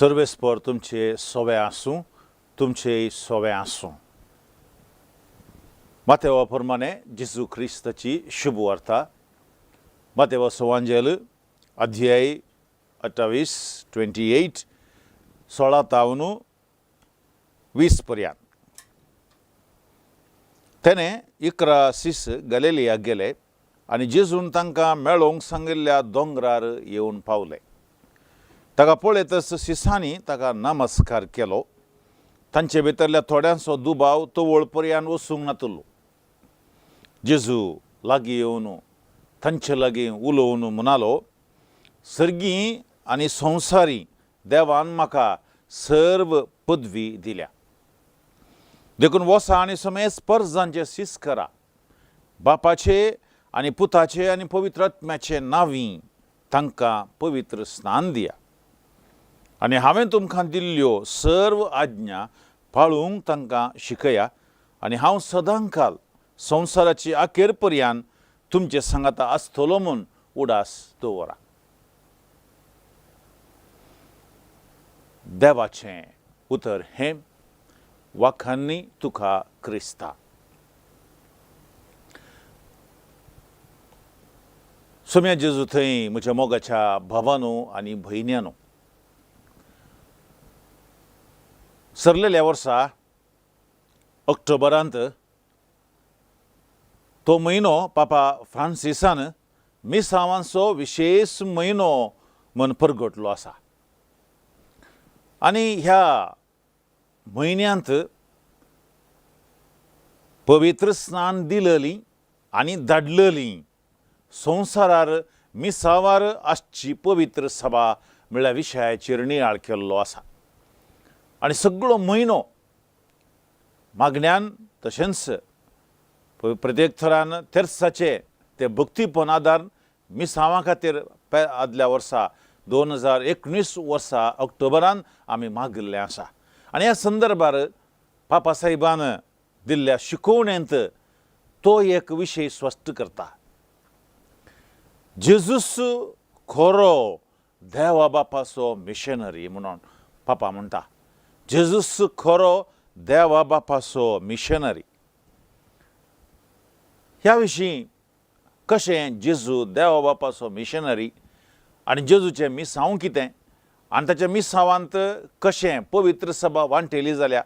सर्वेस्पर तुमचे सोवे आसूं, तुमचे सोवे आसूं. मातेवा प्रमाणे जेजू क्रिस्ताची शुभ वार्ता, मातेवा वांजेल, अध्याय 28, 28, 16 तावन 20 पर्यंत. तेणे 11 सीस गलेलियाक गेले आनी जेजून तांकां मेळोवंक सांगिल्ल्या दोंगरार येवन पावले. ताका पळयतच सिसांनी ताका नमस्कार केलो. तांचे भितरल्या थोड्यांचो दुबाव तवळ पर्यान वचूंक नातलो. जेजू लागीं येवन तांचे लागीं उलोवन म्हणालो, सर्गी आनी संवसारी देवान म्हाका सर्व पदवी दिल्या. देखून वसा आनी समेज परजांचे सीस करा, बापाचे आनी पुताचे आनी पवित्र आत्म्याचे नांवी तांकां पवित्र स्नान दिया आनी हांवें तुमकां दिल्ल्यो सर्व आज्ञा पाळूंक तांकां शिकया आनी हांव सदांकाल संवसाराची अखेर पर्यान तुमचे सांगाता आसतलो म्हूण उडास दवरा. देवाचें उतर हें. वाखांनी तुका क्रिस्ता. सोम्या जेजू थंय म्हज्या मोगाच्या भावानो आनी भयण्यानो, सरलेल्या वर्सा ऑक्टोबरांत तो म्हयनो पापा फ्रांसिसान मिसावांचो विशेश म्हयनो म्हूण परगटलो आसा आनी ह्या म्हयन्यांत पवित्र स्नान दिलली आनी धाडलली संवसारार मिसावार आसची पवित्र सभा म्हळ्या विशयाचेर नियाळ केल्लो आसा. आनी सगळो म्हयनो मागण्यान तशेंच प्रत्येक थरान तेर्साचे ते भक्तीपण आदार मिसांवा खातीर आदल्या वर्सा 2019 वर्सा ऑक्टोबरान आमी मागिल्लें आसा. आनी ह्या संदर्भार पापा साहेबान दिल्ल्या शिकोवणेंत तो एक विशय स्पश्ट करता. जेजूस खरो देवा बापाचो मिशनरी म्हणून पापा म्हणटा. जेजूस खरो देवा बापाचो मिशनरी. ह्या विशीं कशें जेजू देवा बापाचो मिशनरी आनी जेजूचें मिसांव कितें आनी ताच्या मिसांवांत कशें पवित्र सभा वांटेली जाल्या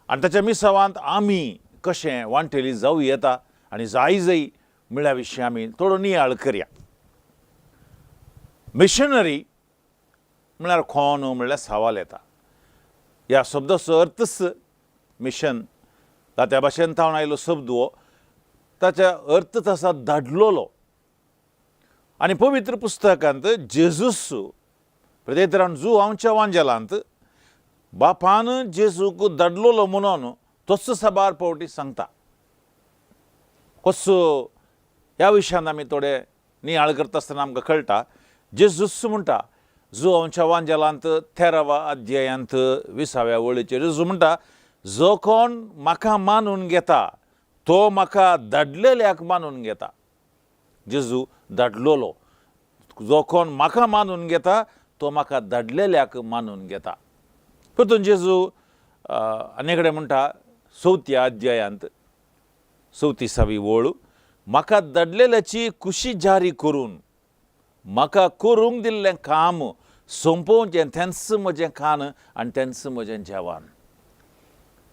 आनी ताच्या मिसांवांत आमी कशें वांटेली जावं येता आनी जाय जाय म्हळ्या विशीं आमी थोडो नियाळ करया. मिशनरी म्हळ्यार कोण म्हळ्यार सवाल येता. ह्या शब्दाचो अर्थच मिशन तात्या भाशेन थावन आयलो शब्द हो, ताच्या अर्थच आसा धाडलोलो. आनी पवित्र पुस्तकांत जेजूस प्रत्येक जुवांच्या वांजेलांत बापान जेजूक धाडलोलो म्हणून तोच साबार पावटी सांगता. कसो ह्या विशयान आमी थोडे नियाळ करता आसतना आमकां कळटा. जेजूस म्हणटा जुवांच्या वांजेलांत 13व्या अध्यायांत 20व्या वळीचेर जेजू म्हणटा, जो कोण म्हाका मानून घेता तो म्हाका धाडलेल्याक मानून घेता. जेजू धाडलोलो, जो कोण म्हाका मानून घेता तो म्हाका धाडलेल्याक मानून घेता. परतून जेजू आनी कडेन म्हणटा 4थ्या अध्यायांत 34वी वळ, म्हाका धाडलेल्याची खुशी जारी करून म्हाका करूंक दिल्लें काम सोंपोवचें तेंच म्हजें खाण आनी तेंच म्हजें जेवण.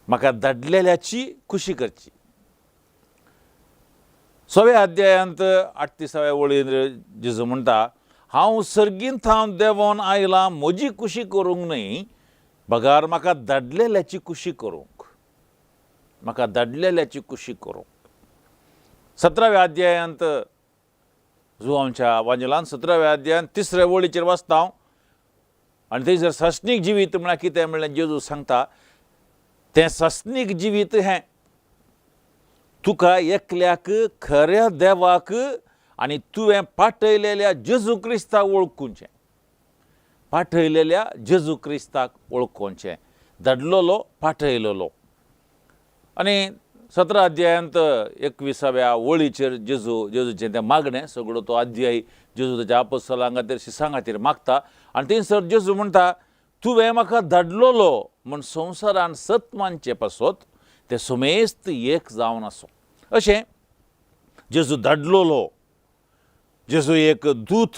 म्हाका धाडलेल्याची खुशी करची. 6व्या अध्यायांत 38व्या वळीन जेजू म्हणटा, हांव सर्गीन थावन देंवोन आयलां म्हजी खुशी करूंक न्हय बगार म्हाका धाडलेल्याची खुशी करूंक, म्हाका धाडलेल्याची खुशी करूंक. 17व्या अध्यायांत जुवांच्या वांजेलान 17व्या अध्यायांत 3ऱ्या वळीचेर वाचता हांव आनी थंयसर सासणीक जिवीत म्हळ्यार कितें म्हणल्यार जेजू सांगता, तें सासणीक जिवीत हें तुका एकल्याक खऱ्या देवाक आनी तुवें पाठयलेल्या जेजू क्रिस्ताक वळखुचें, पाठयलेल्या जेजू क्रिस्ताक वळखुचें, धाडलोलो पाठयलेलो. आनी 17 अध्यायांत 21व्या वळीचेर जेजू जेजूचें तें मागणें सगळो तो अध्याय जेजू ताच्या आपोस्तलां खातीर शिसां खातीर मागता आनी थंयसर जेजू म्हणटा, तुवें म्हाका धाडलोलो म्हूण संवसारान सत मानचे पासत ते समेस्त एक जावन आसूं. अशें जेजू धाडलोलो, जेजू एक दूत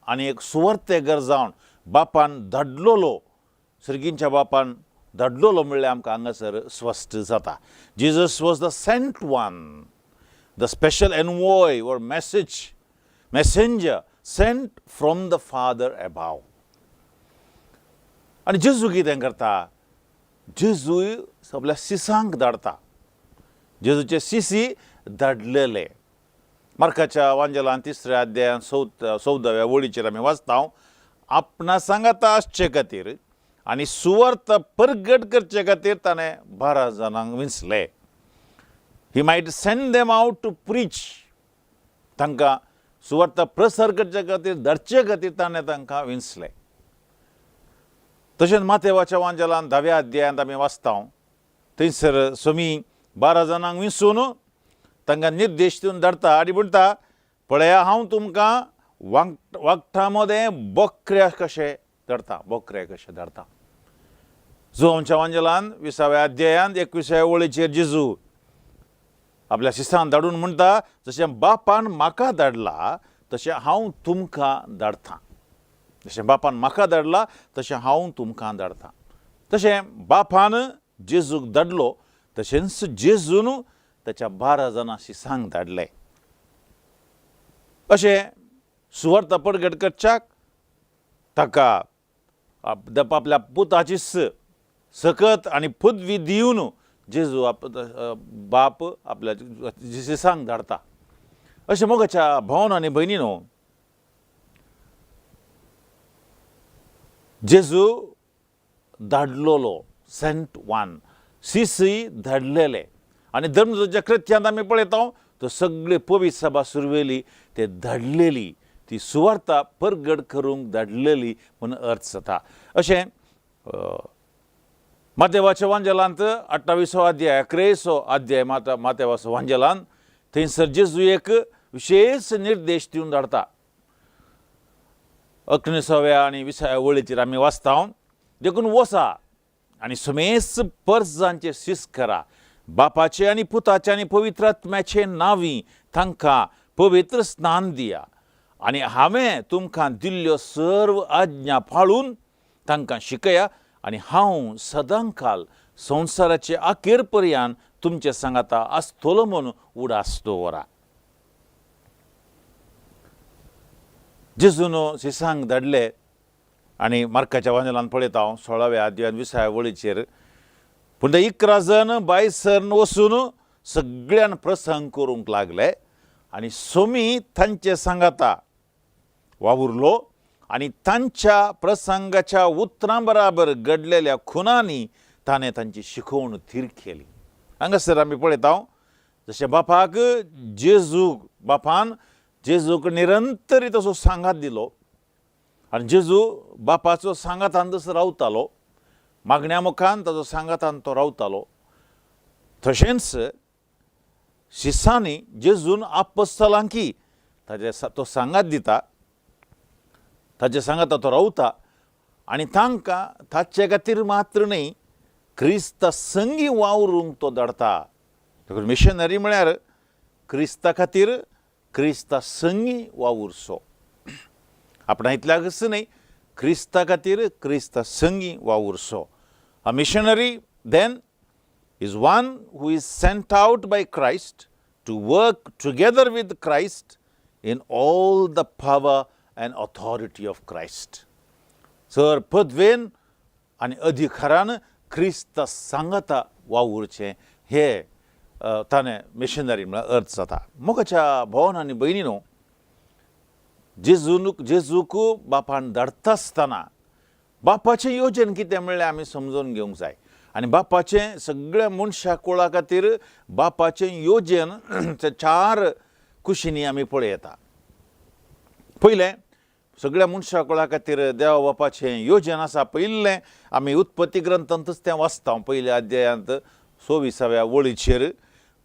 आनी एक सुवार्तेगर जावन बापान धाडलोलो, सर्गींच्या बापान धाडलोलो म्हणल्यार आमकां हांगासर स्पश्ट जाता. Jesus was the sent one, the special envoy or messenger sent from the Father above. आनी जेजू कितें करता? जेजूय सगल्या शिसांक धाडता. जेजूचे शिसी धाडलेले. मार्काच्या वांजेलान तिसऱ्या अध्यायान 14व्या वळीचेर आमी वाचता, आपणा सांगाता आसचे खातीर आनी सुवार्थ परगट करचे खातीर ताणें 12 जाणांक विंचले. He might send them out to preach. तांकां सुवार्थ प्रसार करचे खातीर, धाडचे खातीर ताणें तांकां विंचले. तशेंच मातेवाच्या वांजेलान 10व्या अध्यायांत आमी वाचता, थंयसर स्वामी 12 जाणांक विंचून तांकां निर्देश दिवन धाडटा आनी म्हणटा, पळया, हांव तुमकां वागटां मदें बकऱ्या कशें धाडटा, बकरे कशें धाडटा. जुवांच्या वांजेलान 20व्या अध्यायांत 21व्या वळीचेर जेजू आपल्या शिसान धाडून म्हणटा, जशें बापान म्हाका धाडला तशें हांव तुमकां धाडटा. जशें बापान म्हाका धाडला तशें हांव तुमकां धाडटा. तशें बापान जेजूक धाडलो, तशेंच जेजून ताच्या 12 जाणां शिसांक धाडले. अशें सुवार्थ परगट करच्याक ताका आपल्या पुताची सकत आनी पदवी दिवन जेजू बाप आपल्या शिसांक धाडटा. अशें मोगाच्या भावन आनी भयणीनो, जेजू धाडलोलो, सेंट वन, शिसय धाडलेले. आनी धर्मदूताच्या कृत्यांत आमी पळयता, तो सगळे पवित्र सभा सुरवेली ते धाडलेली, ती सुवार्ता परगट करूंक धाडलेली म्हूण अर्थ जाता. अशें मातेवाच्या वांजेलांत 28वो अध्याय, 11सो अध्याय मातेवाचो वांजेलान, थंयसर जेजू एक विशेश निर्देश दिवन धाडटा. 19व्या आनी 20व्या वळीचेर आमी वाचता, देखून वसा आनी समेस्त परजांचे शिस करा, बापाचे आनी पुताचे आनी पवित्र आत्म्याचे नांवी तांकां पवित्र स्नान दिया आनी हांवें तुमकां दिल्ल्यो सर्व आज्ञा पाळून तांकां शिकया आनी हांव सदांकाल संवसाराचे अखेर पर्यान तुमचे सांगाता आसतलो म्हूण उडास दवरा. जेजून शिसांक धाडले आनी मार्काच्या वांजेलान पळयता हांव 16व्या अध्यायान 20व्या वळीचेर, पूण ते 11 जाण भायर वचून सगळ्यान प्रसंग करूंक लागले आनी सोमी तांचे सांगाता वावुरलो आनी तांच्या प्रसंगाच्या उतरां बराबर घडलेल्या खुनांनी ताणें तांची शिकोवण थीर केली. हांगासर आमी पळयता, जशें बापाक जेजूक, बापान जेजूक निरंतर तसो सांगात दिलो आनी जेजू बापाचो सांगातान तसो रावतालो, मागण्या मुखान ताजो सांगातान तो रावतालो, तशेंच शिसांनी जेजून आपस्तलांकी ताजे तो सांगात दिता, ताजे सांगाता तो रावता आनी तांकां ताचे खातीर मात्र न्हय, क्रिस्ता संगी वावरूंक तो धाडटा. देखून मिशनरी म्हळ्यार क्रिस्ता खातीर क्रिस्ता संगी वावुरचो, आपणा इतल्याकच न्हय, क्रिस्ता खातीर क्रिस्ता संगी वावुरचो. A missionary then is one who is sent out by Christ to work together with Christ in all the power and authority of Christ. Sir पदवेन आनी अधिकारान क्रिस्त सांगाता वावुरचें हे ताणें मिशनरी म्हळ्यार अर्थ जाता. मोगाच्या भोवन आनी भयणीनो, जेजूक बापान धाडटा आसतना बापाचें योजन कितें म्हणल्यार आमी समजून घेवंक जाय आनी बापाचें सगळ्या मनशा कुळा खातीर बापाचें योजन चार कुशींनी आमी पळयता. पयलें, सगळ्या मनशा कुळा खातीर देवा बापाचें योजन आसा. पयलें आमी उत्पत्ती ग्रंथांतच तें वाचता, पयल्या अध्यायांत 26व्या वळीचेर,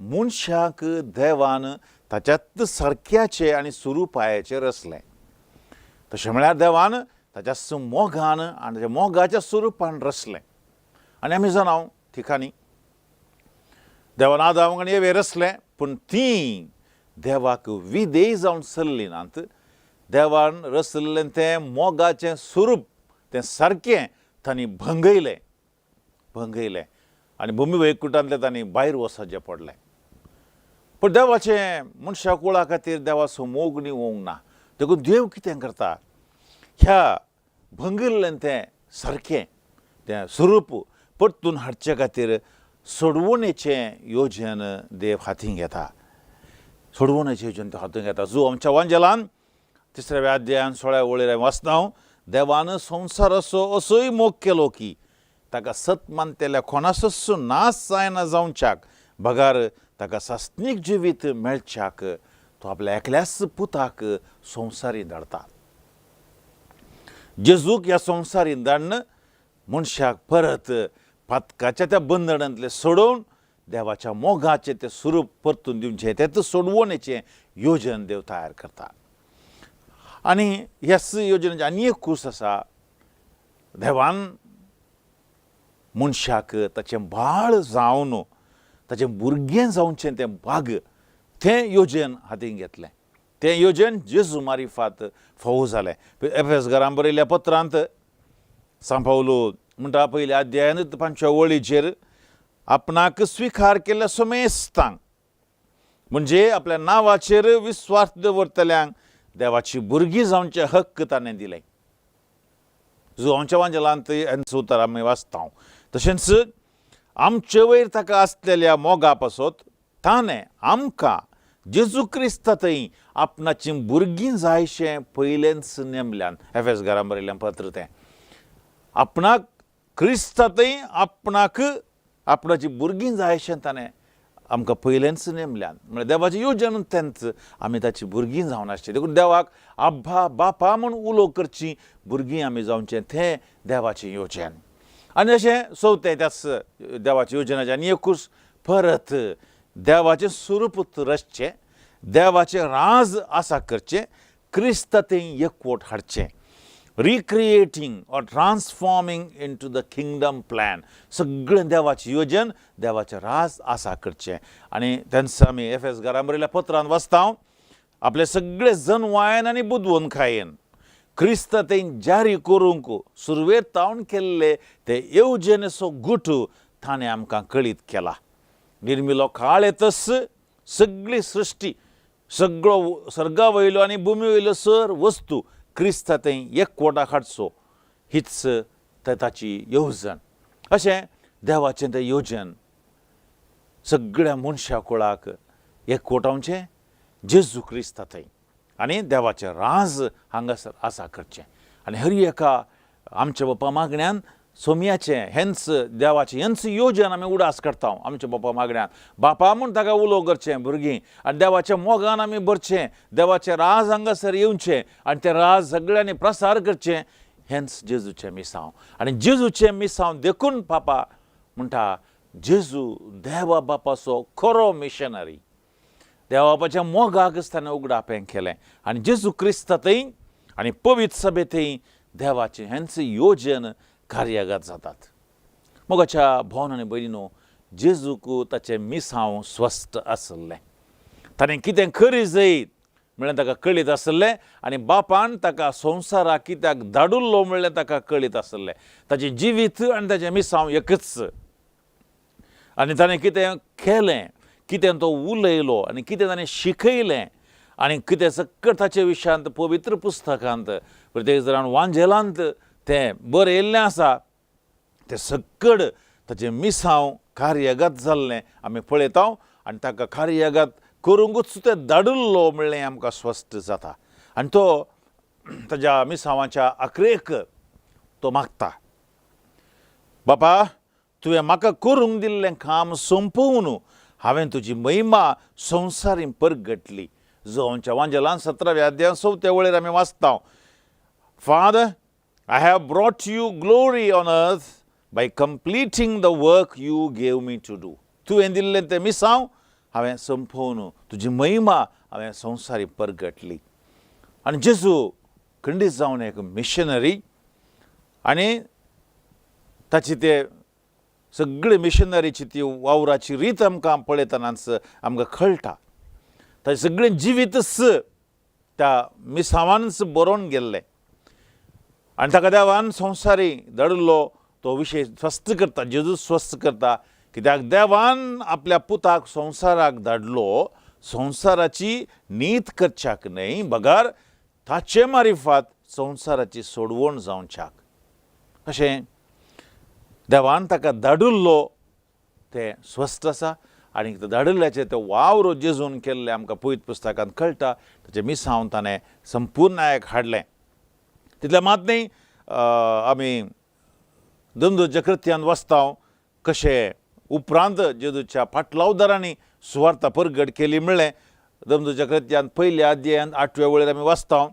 मनशाक देवान ताच्यात सारक्याचे आनी सुरुपायाचेर रचलें. तशें म्हळ्यार देवान ताच्याच मोगान आनी ताच्या मोगाच्या स्वरुपान रचलें. आनी आमी जाणा, थिकांनी देवान आदामाक आनी एवे रचलें, पूण तीं देवाक विधेय जावन चल्लीं नात. देवान रचल्लें तें मोगाचें स्वरूप, तें सारकें तांणी भंगयलें, भंगयलें आनी भुमी वैकुटांतलें तांणी भायर वचचें पडलें. पूण देवाचें मनशा कुळा खातीर देवाचो मोग निवोंक ना. देखून देव कितें करता, ह्या भंगिल्लें तें सारकें तें स्वरूप परतून हाडचे खातीर सोडवणेचें योजन देव हातीं घेता. सोडवणेचें योजन तो हातीं घेता. जो आमच्या वांजेलान तिसऱ्या अध्यायान 16व्या वळीर हांवें वाचता, देवान संवसाराचो असोय मोग केलो की ताका सत मानतेल्या कोणाचोच नाश जायना जावच्याक बगार ताका सासणीक जिवीत मेळच्याक तो आपल्या एकल्याच पुताक संवसारी धाडता. जेजूक ह्या संवसारी धाडून मनशाक परत पातकाच्या त्या बंधनांतलें सोडोवन देवाच्या मोगाचें तें स्वरूप परतून दिवचें, तें सोडवणेचें योजन देव तयार करता. आनी ह्याच योजनेची आनी एक कूस आसा. देवान मनशाक ताचें बाळ जावन ताचें भुरगें जावचें तें भाग, तें योजन हातीन घेतलें. तें योजन जेजू मारिफात फावो जालें. एफेस घरान बरयल्ल्या पत्रांत सांत पावलू म्हणटा, पयल्या अध्यायानूच पांचव्या वळीचेर, आपणाक स्विकार केल्ल्या समेस्तांक, म्हणजे आपल्या नांवाचेर विस्वास दवरतल्यांक देवाची भुरगीं जावचे हक्क ताणें दिले. जुवांच्या वांजेलांत हेंच उतर आमी वाचता. तशेंच आमचे वयर ताका आसलेल्या मोगा पासत ताणें आमकां जेजू क्रिस्ता थंय आपणाचीं भुरगीं जायशें पयलेंच नेमल्यान. एफेस घरान बरयल्लें पत्र तें. आपणाक क्रिस्ता थंय आपणाक आपणाची भुरगीं जायशें ताणें आमकां पयलेंच नेमल्यान. म्हळ्यार देवाचें योजन तेंच, आमी ताची भुरगीं जावन आसची. देखून देवाक आब्बा बापा म्हूण उलो करची भुरगीं आमी जावचें, तें देवाचें योजन. आनी अशें चवथें, त्याच देवाच्या योजनाचें आनी एकूच, परत देवाचें स्वरूप रचचें, देवाचें राज आसा करचें, क्रिस्त थंय एकवट हाडचें, recreating or transforming into the kingdom plan. सगळें देवाचें योजन, देवाचें राज आसा करचें. आनी तेंच आमी एफेस घरान बरयल्ल्या पत्रान वाचता, आपले सगळे जनवायन आनी बुदवंतकायेन क्रिस्त थंय जारी करूंक सुरवेर तावन केल्ले ते येवजणेचो गुट ताणें आमकां कळीत केला. निर्मिलो काळ येतच सगळी सृश्टी, सगळो सर्गा वयलो आनी भुमी वयल्यो सर वस्तू क्रिस्ता थंय एकवटाक हाडचो, हीच ताची येवजण. अशें देवाचें तें योजन, सगळ्या मनशा कुळाक एकवटावचें जेजू क्रिस्ता थंय आनी देवाचें राज हांगासर आसा करचें. आनी हर एका आमच्या बापा मागण्यान सोमयाचें हेंच देवाचें हेंच योजन आमी उडास करता. आमच्या बापा मागण्यान बापा म्हूण ताका उलो करचें भुरगीं आनी देवाच्या मोगान आमी भरचें, देवाचें राज हांगासर येवचें आनी तें राज सगळ्यांनी प्रसार करचें, हेंच जेजूचें मिसांव. आनी जेजूचें मिसांव देखून पापा म्हणटा, जेजू देवा बापाचो खरो मिशनरी. देवा बापाच्या मोगाक ताणें उगडापें केलें आनी जेजू क्रिस्त थंय आनी पवित्र सभे थंय देवाचें हेंच योजन कार्यगत जातात. मोगाच्या भोवन आनी भयणीनो, जेजूक ताचें मिसांव स्वस्थ आसलें. ताणें कितें खरी जैत म्हणल्यार ताका कळीत आसलें आनी बापान ताका संवसाराक कित्याक धाडुल्लो म्हणल्यार ताका कळीत आसलें. ताचें जिवीत आनी ताचें मिसांव एकच. आनी ताणें कितें केलें, कितें तो उलयलो आनी कितें ताणें शिकयलें आनी कितें सक्कट ताचे विशयांत पवित्र पुस्तकांत, प्रत्येक जाण वांजेलांत तें बरयल्लें आसा, तें सक्कड ताचें मिसांव कार्यगत जाल्लें आमी पळयता आनी ताका कार्यगत करूंकूच तें धाडिल्लो म्हणलें आमकां स्पश्ट जाता. आनी तो ताज्या मिसांवाच्या आखरेक तो मागता, बापा, तुवें म्हाका करूंक दिल्लें काम सोंपोवन हांवें तुजी महिमा संवसारीं परगटली. जो आमच्या वांजेलान 17व्या अध्याय चवथ्या वळेर आमी वाचता, "Father, I have brought you glory on earth by completing the work you gave me to do." तुवें दिल्लें तें मिसांव हांवें सोंपोवन तुजी महिमा हांवें संवसारी परगटली. आनी जेजू खंडीत जावन एक मिशनरी. आनी ताची ते सगळी मिशनरीची ती वावराची रीत आमकां पळयतनाच आमकां कळटा. ताचें सगळें जिवीतच त्या मिसांवानच बरोवन गेल्लें आनी ताका देवान संवसारी धाडिल्लो तो विशय स्वस्थ करता, जेजू स्वस्थ करता. कित्याक देवान आपल्या पुताक संवसाराक धाडलो संवसाराची नीत करच्याक न्हय, बगर ताचे मारिफात संवसाराची सोडवण जावच्याक. अशें देवान ताका धाडिल्लो तें स्वस्थ आसा आनी धाडिल्ल्याचें तें वावर जेजून केल्लें आमकां पवित्र पुस्तकांत कळटा. ताचें मिसांव ताणें संपुर्णायक हाडलें. तितलें मात न्हय, आमी धंदोच्या कृत्यान वाचता कशें उपरांत जेजूच्या फाटलावदारांनी सुवार्ता परगट केली म्हणलें धर्मदूतांच्या कृत्यांत पयल्या अध्यायांत 8व्या वळीर आमी वाचता,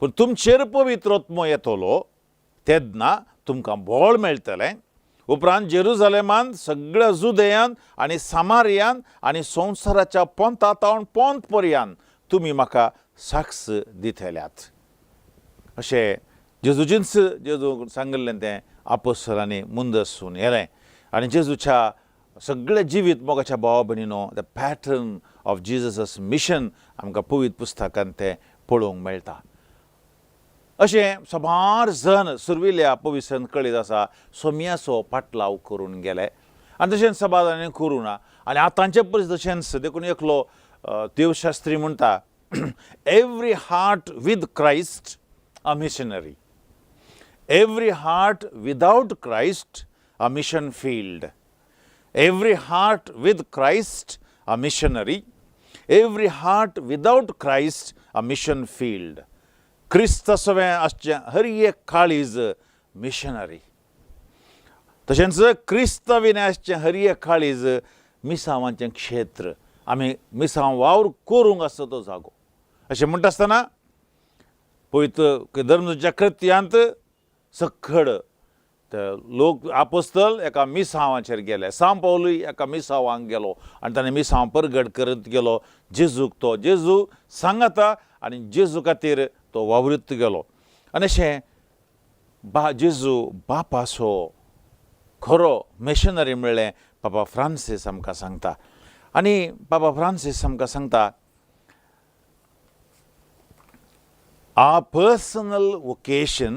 पूण तुमचेर पवित्र आत्मो येतलो तेन्ना तुमकां बळ मेळटलें. उपरांत जेरुजालेमांत, सगळ्या जुदयांत आनी सामारियांत आनी संवसाराच्या पोंता तावन पोंत पर्यांत तुमी म्हाका साक्ष दितल्यात. अशें जेजूचींच जेजू सांगिल्लें तें आपोस्तलांनी मुंदसून येलें. आनी जेजूच्या सगळें जिवीत, मोगाच्या भावा भयणीनो, the pattern of Jesus's mission आमकां पवित्र पुस्तकांत तें पळोवंक मेळटा. अशें साबार जण सुर्विल्या पवित्र कळीत आसा सोम्याचो पाटलाव करून गेले आनी तशेंच साबार जाणांनी करूं ना आनी आतांचे परिस्थिती तशेंच. देखून एकलो देवशास्त्री म्हणटा, "Every heart with Christ a missionary, every heart without Christ a mission field. Every heart with Christ a missionary, every heart without Christ a mission field." क्रिस्त सवें आसचें हर एक काळीज मिशनरी, तशेंच क्रिस्त विणें आसचें हर एक काळीज मिसांवाचें क्षेत्र, आमी मिसांव वावर करूंक आसता तो जागो. अशें म्हणटा आसतना पवित्र धर्मदूतांच्या कृत्यांत सक्कड ते लोक आपोस्तल एका मिसांवाचेर गेले. सांव पावलूय एका मिसांवाक गेलो आनी ताणें मिसांव परगट करत गेलो. जेजूक तो जेजू सांगाता आनी जेजू खातीर तो वावरीत गेलो. आनी अशें बा जेजू बापाचो खरो मिशनरी म्हणलें पापा फ्रांसीस आमकां सांगता. आनी पापा फ्रांसीस आमकां सांगता, "Our personal vocation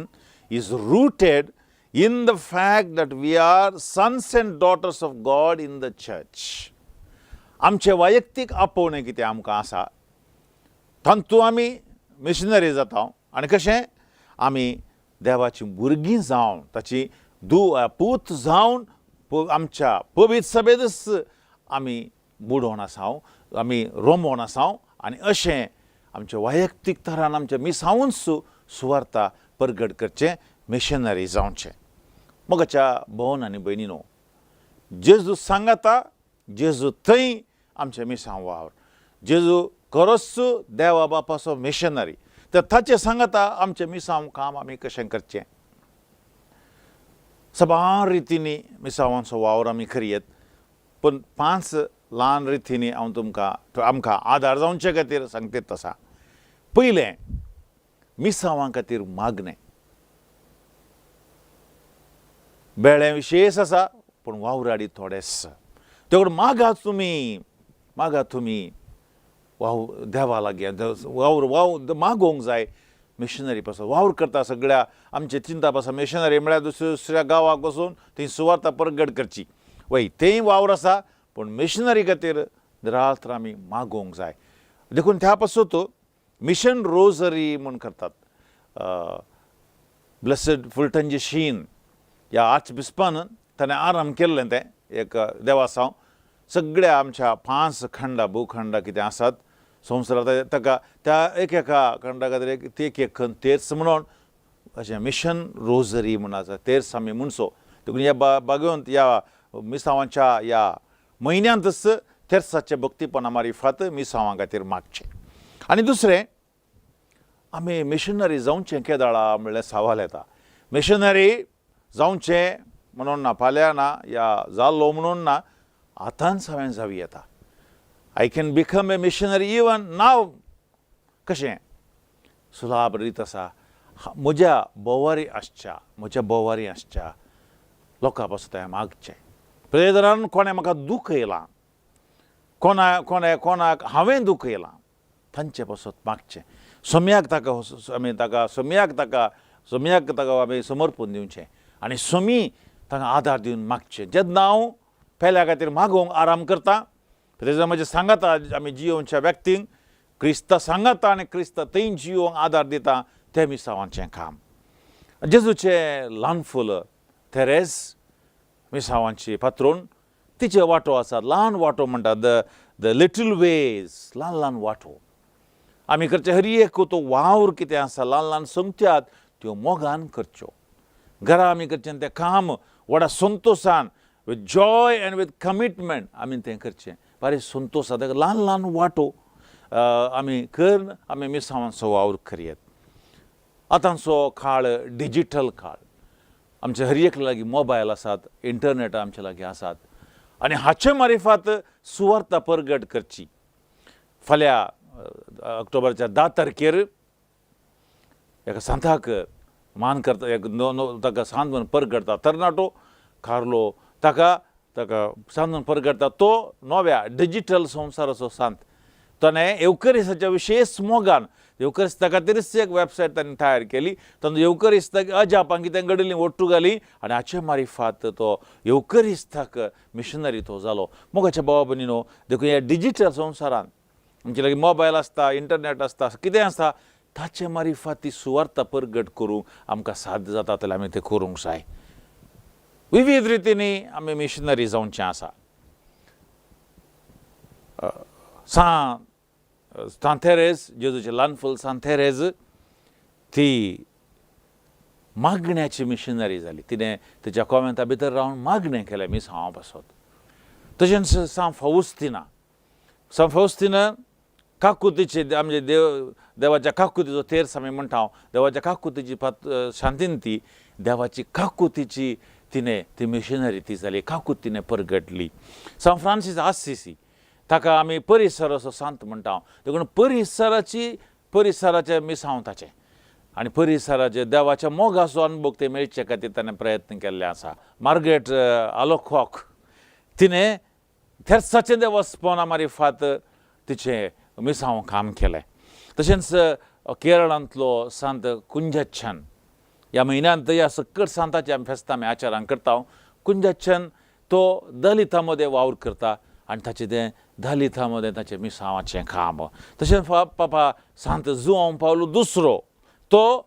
is rooted in the fact that we are sons and daughters of God in the church." आमचें वैयक्तीक आपोवणें कितें आमकां आसा तातूंत आमी मिशनरी जाता. आनी कशें आमी देवाचीं भुरगीं जावन, ताची दू पूत जावन आमच्या पवित्र सभेंतच आमी बुडोवन आसा, आमी रोमोवन आसा. आनी अशें आमच्या वैयक्तीक तरान आमच्या मिसावूच सुवार्ता परगट करचें, मिशनरी जावचें. मोगाच्या भोवन आनी भयणीनो, जेजू सांगाता, जेजू थंय आमचें मिसांव वावर. जेजू खरोच देवा बापाचो मिशनरी, तर ताचें सांगाता आमचें मिसांव काम आमी कशें करचें? साबार रितींनी मिसांवांचो वावर आमी करयेत, पूण पांच ल्हान रितींनी हांव तुमकां आमकां आदार जावचे खातीर सांगतात आसा. पयलें, मिसांवां खातीर मागणें. बेळें विशेश आसा पूण वावराडी थोडेच. तेवढ मागा तुमी, मागा तुमी वाव देवा लागीं. वावर वाव मागोवंक जाय मिशनरी पासून वावर करता सगळ्या आमचे चिंता पासून. मिशनरी म्हळ्यार दुसऱ्या दुसऱ्या गांवाक वचून थंय सुवार्ता परगट करची, वय तेंय वावर आसा, पूण मिशनरी खातीर रात्र आमी मागोवंक जाय. देखून त्या पासून मिशन रोजरी म्हूण करतात. ब्लेसड फुलटनजी शीन ह्या आर्च बिस्पान ताणें आराम केल्लें तें एक देवासांव. सगळ्या आमच्या पांच खंडा भूखंडा कितें आसात संवसारांत, ताका त्या एक एका खंडा खातीर एक एक एक तेर्स म्हणून अशें मिशन रोजरी म्हूण आसा, तेर्स आमी म्हणचो. देखून ह्या बागेवंत ह्या मिसांवाच्या ह्या म्हयन्यांतच तेर्साच्या भक्तीपणा मारिफात मिसांवां खातीर मागचें. आनी दुसरें, आमी मिशनरी जावचें केदाळा म्हणल्यार सवाल येता. मिशनरी जावचें म्हणून ना, फाल्यां ना, या जाल्लो म्हणून ना, आतांच हांवें जावं येता. I can become a missionary even now. कशें? सुलाभ रीत आसा. म्हज्या भोवारी आसच्या, म्हज्या भोवारी आसच्या लोकां पासत हांवें मागचें. प्रेजरान कोणें म्हाका दुखयलां, कोणा कोणें कोणाक हांवें दुखयलां तांचे पासत मागचें. सोम्याक ताका आमी ताका सोम्याक ताका सोम्याक ताका आमी समर्पून दिवचें आनी सोमी तांकां आदार दिवन मागचें. जेन्ना हांव पेल्या खातीर मागोवंक आराम करता, तेज्या म्हजें सांगाता आमी जियोवच्या व्यक्तींक क्रिस्ता सांगाता आनी क्रिस्ता थंय जियोवंक आदार दिता तें मिसांवाचें काम. जेजूचें ल्हान फूल तेरेज मिसांवाची पात्रोन, तिचे वांटो आसात, ल्हान वांटो म्हणटा, the the little ways, ल्हान ल्हान वांटो आमी करचे. हर एक तो वावर कितें आसा, ल्हान ल्हान संगत्यात त्यो मोगान करच्यो. घरा आमी करचें तें काम व्हडा संतोशान, with joy and with commitment आमी तें करचें. बारी संतोश ताका ल्हान ल्हान वांटो आमी करून आमी मिसांवांचो वावर करयेत. आतांचो काळ डिजीटल काळ, आमचे हर एकल्या लागीं मोबायल आसात, इंटरनेट आमचे लागीं आसात आनी हाचे मारिफात सुवार्ता परगट करची. फाल्यां ऑक्टोबरच्या 10 तारखेर एका सांताक मान करता, एक ताका सांत म्हूण परगटता, तरणाटो कार्लो ताका ताका सांत म्हूण परगटता. तो नव्या डिजीटल संवसाराचो सांत. ताणें येवकरिस्ताच्या विशेश मोगान येवकरिस्ता खातीरच एक वेबसायट ताणें तयार केली. तातूंत येवकरिस्ताक अजापां कितें घडिल्लीं ओट्टू घाली आनी हाचे मारिफात तो येवकरिस्ताक मिशनरी तो जालो. मोगाच्या भावा भयणीनो, देखून ह्या डिजीटल संवसारांत आमचे लागीं मोबायल आसता, इंटरनेट आसता, कितें आसता, ताचे मारिफात ती सुवार्ता परगट करूंक आमकां साध्य जाता जाल्यार आमी तें करूंक जाय. विविध रितींनी आमी मिशनरी जावचें आसा. सांत तेरेज, जेजूचें ल्हान फूल सांत तेरेज, ती मागण्याची मिशनरी जाली. तिणें तिच्या कॉमेंता भितर रावन मागणें केलें मिसांवा पासत. तशेंच सांत फावस्तिना, सांत फावस्तिना काकुतीचे, आमचे देव देवाच्या काकुतीचो तेर्स आमी म्हणटा, देवाच्या काकुतीची पात शांतीन ती देवाची काकुतीची तिणें ती मिशनरी ती जाली, काकूत तिणें परगटली. सांत फ्रांसीस आसिसी ताका आमी परिसर असो सांत म्हणटा, देखून परिसराची परिसराचें मिसांव ताचें आनी परिसराचे देवाच्या मोगाचो अनुभव ते मेळचे खातीर ताणें प्रयत्न केल्ले आसा. मार्गरेट आलोकॉक तिणें तेर्साचें देवस्पणा मारिफात तिचें मिसांव काम केलें. तशेंच केरळांतलो सांत कुंजच्छन, ह्या म्हयन्यांत ह्या सकट सांताचें आमी फेस्तां आमी आचरण करता. कुंजच्छन तो दलितां मदें वावर करता आनी ताचें तें दलितां मदें ताचें मिसांवाचें काम. तशेंच पापा सांत जुआंव पावलो दुसरो, तो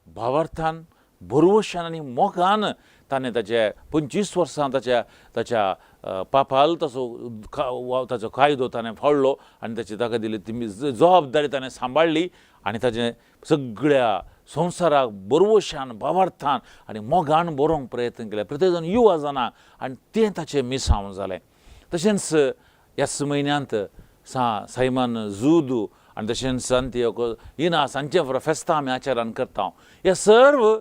भावार्थान भरवशान आनी मोगान ताणें ताचे 25 वर्सां ताच्या ताच्या पापाल तसो ताचो कायदो ताणें फाळ्ळो आनी ताची ताका दिली ती जबाबदारी ताणें सांबाळ्ळी आनी ताचें सगळ्या संवसाराक बरवशान भावार्थान आनी मोगान बरोवंक प्रयत्न केले, प्रत्येक जाण युवा जाणां आनी तें ताचें मिसांव जालें. तशेंच ह्याच म्हयन्यांत सायमन जुदू आनी तशेंच सांतियोको इनास हांचें फेस्तां आमी आचरण करता. हे सर्व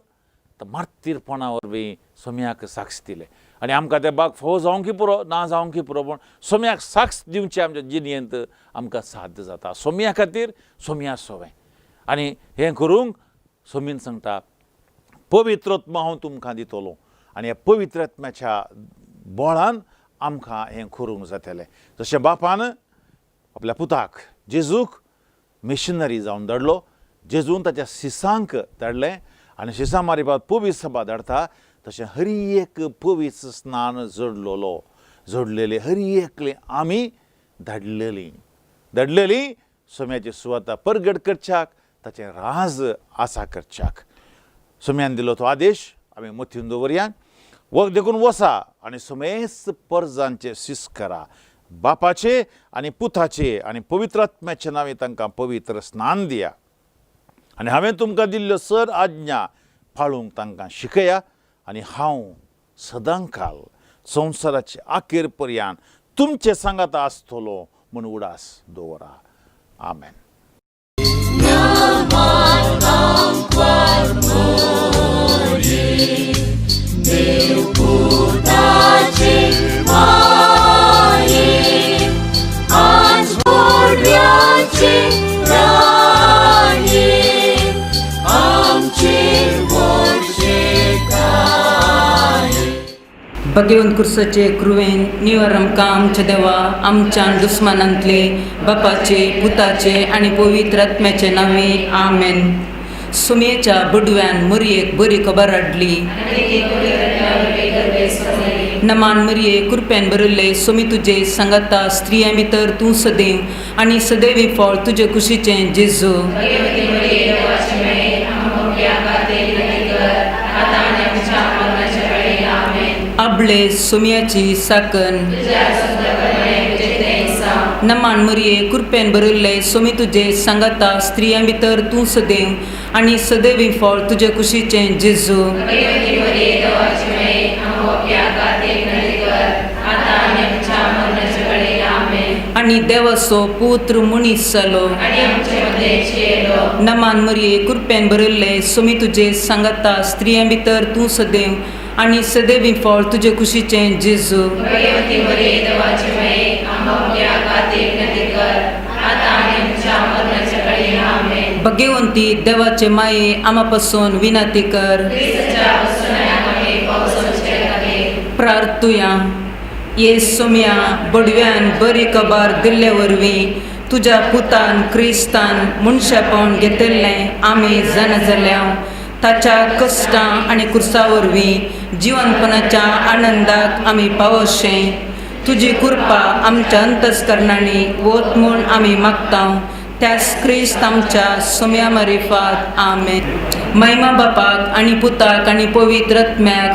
मार्तीरपणा वरवीं सोम्याक साक्ष दिलें आनी आमकां तें बाग फोव जावंक पुरो ना जावंक पुरो, पूण सोम्याक साक्ष दिवचें आमच्या जिणेंत आमकां साध्य जाता. सोम्या खातीर सोम्या सोवें आनी हें करूंक सोमीन सांगता, पवित्र आत्मा हांव तुमकां दितलो आनी ह्या पवित्र आत्म्याच्या बळान आमकां हें करूंक जातलें. जशें बापान आपल्या पुताक जेजूक मिशनरी जावन धाडलो, जेजून ताच्या शिसांक धाडलें आनी शिसां मारिफात पवित्र सभा धाडटा, तशें हर एक पवित्र स्नान जोडलेलो जोडलेले हर एकले आमी धाडलेली धाडलेली सोम्याची सुवाता परगट करच्याक, ताचें राज आसा करच्याक. सोम्यान दिलो तो आदेश आमी मतीन दवरया. देखून वसा आनी समेस्त परजांचे शिस करा, बापाचे आनी पुताचे आनी पवित्र आत्म्याचे नांवे तांकां पवित्र स्नान दिया आनी हांवें तुमकां दिल्ल्यो सर आज्ञा पाळूंक तांकां शिकया आनी हांव सदांकाल संवसाराचे आखेर पर्यान तुमचे सांगाता आसतलो म्हूण उडास दवरा. आमेन. आज भगवंत कुर्साचे कृवेन निवर आमकां आमच्या देवा आमच्या दुस्मानांतले बापाचे पुताचे आनी पवित्र आत्म्याचे नांवे आमेन. सुमयेच्या बडव्यान मरयेक बरी खबर हाडली. नमान मरये कृपेन भरिल्ले सोमी तुजे सांगाता स्त्रियां भितर तूं सदैव आनी सदैवी फळ तुजे कुशीचें जेजू. आबळे सोम्याची साकन. नमान मरये कृपेन भरिल्ले सोमी तुजे सांगाता स्त्रियां भितर तूं सदैव आनी सदैवी फळ तुजे कुशीचें जेजू. आनी देवाचो पुत्र मनीस जालो. नमान मरये कृपेन भरिल्ले सोमी तुजे सांगाता स्त्रियां भितर तूं सदैव आनी सदैवी फळ तुजे कुशीचें जेजू. भगवंती देवाचे माये आमा पासून विनंती कर. प्रार्थुया. ये सोम्या बडव्यान बरी खबर दिल्ले वरवीं तुज्या पुतान क्रिस्तान मनशापण घेतिल्लें आमी जाणा जाल्या ताच्या कश्टां आनी कुर्सा वरवीं जिवनपणाच्या आनंदाक आमी पावोशें. तुजी कृपा आमच्या अंतस्करणांनी वत म्हूण आमी मागता त्याच क्रिस्त आमच्या सोम्या मारिफात आमेन. महिमा बापाक आनी पुताक आनी पवित्र आत्म्याक.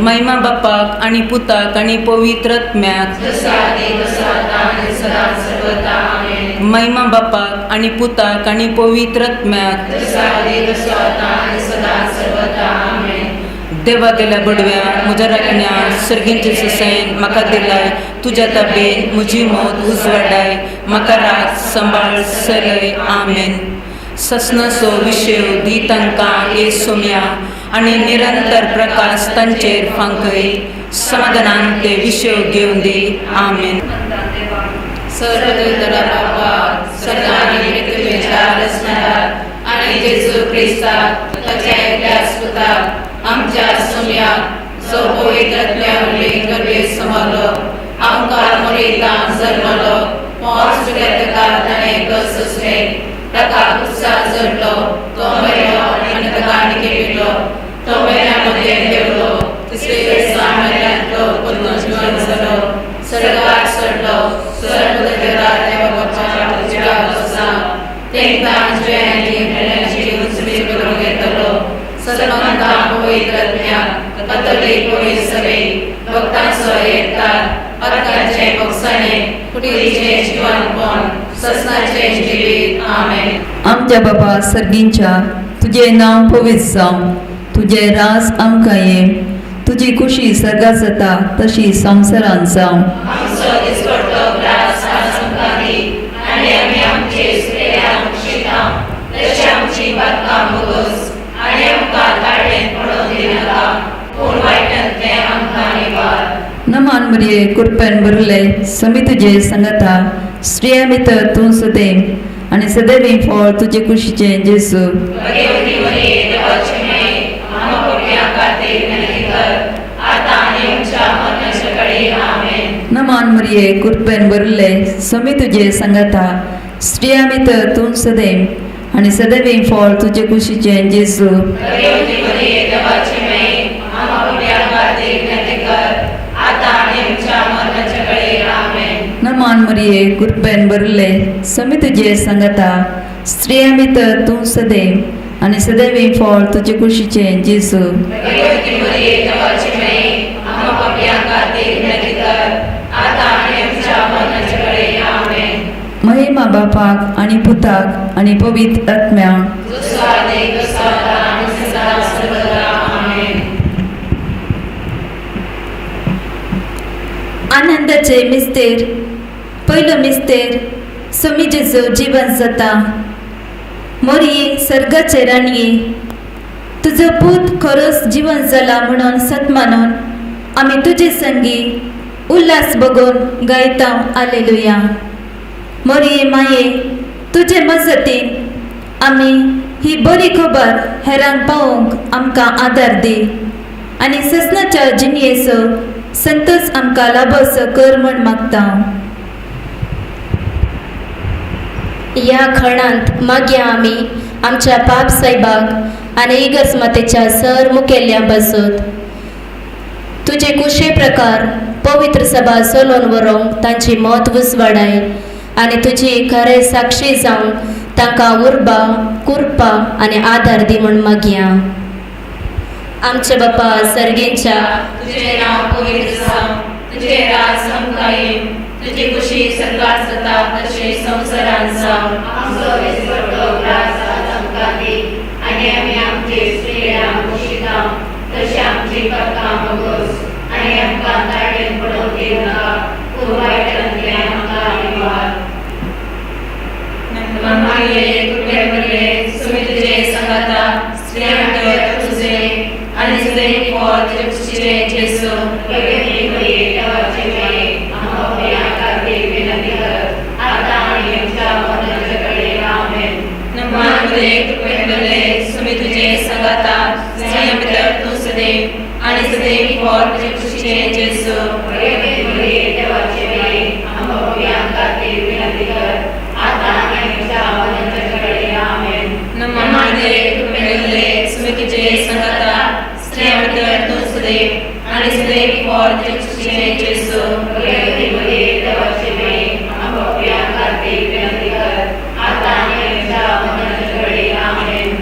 महिमा बापाक आनी पुताक आनी पवित्र आत्म्याक. महिमा बापाक आनी पुताक आनी पवित्र आत्म्याक. देवा गेल्या बडव्या म्हज्या राखण्या सर्गींचे ससेन म्हाका दिलाय तुज्या ताबेन म्हजी मौत उजवाडाय म्हाका राख सांबाळ सलय आमेन. ससनाचो विशय दी तांकां ये सोम्या आनी निरंतर प्रकाश तांचेर फांकय समाधानान ते विशय घेवन दी आमेन. सर्वदूतला बापा सर्ग आनी पृथ्वीच्या रचणाराक आनी जेजू क्रिस्ताक ताच्या एकल्याच पुताक आमच्या सोम्याक जो पवित्र आत्म्या वरवीं गर्भेत समरलो आमकां मोरेतान जल्मलो पोंच पिलेतका ताणें कस सोंसलें ताका कुर्सार जडलो तो मेलो आनी ताका निकेपिलो तो मेल्या मदें देंवलो तिसरे दिसा मेल्यांतलो परतून जिवंत जालो स्वर्गार चडलो सर्वदूतला देवा बापाच्या उजव्या बसला तेंकां जिव्यांची मेल्यांची उजवी करूंक येतलो सलमंता पवित्र आत्म्याक कथोलीक पवित्र सभेक भक्तांचो एकतार पथकांचे भोगसणे कुडीचें जिवनपण ससनाचें जिवीत आमेन. आमच्या बाबा सर्गींच्या तुजें नांव पवित्र जावं तुजें राज आमकां ये तुजी खुशी सर्गात जाता तशी संवसारांत जावं. आमचो दिसपडटो ग्रास आज आमकां दी आनी आमी आमचे सुरेल्याक बक्षिता तशी आमची बातकां भोगोस आनी आमकां ताळेंत पडोवन दिनाका पूण वायटांतलें आमकां निवार. नमान मरिये कृपेन भरले समी तुजे संगता स्त्रिया भितर तूं सदैव आनी सदैवी फळ तुजे कुशीचें जेजू. भगवती मरिये देवाची माई आम्हा पापयां खातीर विनंती कर आतां आनी आमच्या मरणाच्या वेळी आमेन. नमान मरिये कृपेन भरले समी तुजे संगता स्त्रिया भितर तूं सदैव आनी सदैवी फळ तुजे कुशीचें जेजू. भगवती मरिये देवाची माई आम्हा पापयां खातीर विनंती कर आतां आनी आमच्या मरणाच्या वेळी आमेन. नमान मरिये कृपेन भरले समी तुजे संगता स्त्रिया भितर तूं सदैव आनी सदैवी फळ तुजे कुशीचें जेजू. भगवती मरिये देवाची माई आम्हा पापयां खातीर विनंती कर आतां आनी आमच्या मरणाच्या वेळी आमेन. महिमा बापाक आनी पुताक आनी पवित्र आत्म्याक. जसो आदीक तसो आतां आनी सदा सर्वदा आमेन. आनंदाचे मिस्तेर पयलो मिस्तेर सोमी जेजू जिवन जाता. मोरये सर्गाचे राणये तुजो पूत खरोच जिवन जाला म्हणून सत मानून आमी तुजे संगी उल्हास बगोवन गायता आलेलुया. मोरये माये तुजे मजतीन आमी ही बरी खबर हेरांक पावोवंक आमकां आदार दी आनी ससनाच्या जिणयेचो संतोष आमकां लाभोसो कर म्हण मागता. ह्या खणांत मागीर आमी आमच्या पाप सायबाक आनी इगर्ज मातेच्या सर मुखेल्या बसत तुजे कुशे प्रकार पवित्र सभा चलोवन व्हरूंक तांची मत उजवाडाय आनी तुजी खरे साक्षी जावन तांकां उर्बा कुरपा आनी आदार दी म्हूण मागया. आमच्या बापा सर्गेंच्या, तुझे नाव पवित्र जावं, तुझे राज आमकां येवं, तुजी खुशी सर्गात जाता तशी संवसारांत जावं. आमचो दिसपट्टो ग्रास आज आमकां दी आनी आमी आमचे स्त्रियांक पोशिता तशें आमची पातकां भोगोस आनी आमकां ताळेन पडोवंक दिवनाका, पूण वायटांतल्यान आमकां निवार. मारिये, कृपे भरले, सुमी तुझे संगाता, स्त्रियां भितर तुझे आनी तुझे फळ तुजे कुशीचे जेजू. भगिनी मरिये, देवाचे माये, आमकां पापयां खातीर विनंती कर, आतां आनी आमच्या मरणाच्या घडयेक. आमेन. मारिये, कृपे भरले, सुमी तुझे संगाता, स्त्रियां भितर तूं सदैव आनी सदैव फळ तुजे कुशीचे जेजू. भगिनी मरिये, देवाचे माये, आमकां पापयां खातीर विनंती कर, आतां आनी आमच्या मरणाच्या घडयेक. आमेन. मारिये, कृपे भरले, सुमी तुझे संगाता, स्त्रियां भितर तूं सदैव आनी सदैव फळ तुजे कुशीचे जेजू. भगिनी मरिये, देवाचे माये, आमकां पापयां खातीर विनंती कर, आतां आनी आमच्या मरणाच्या घडयेक. आमेन.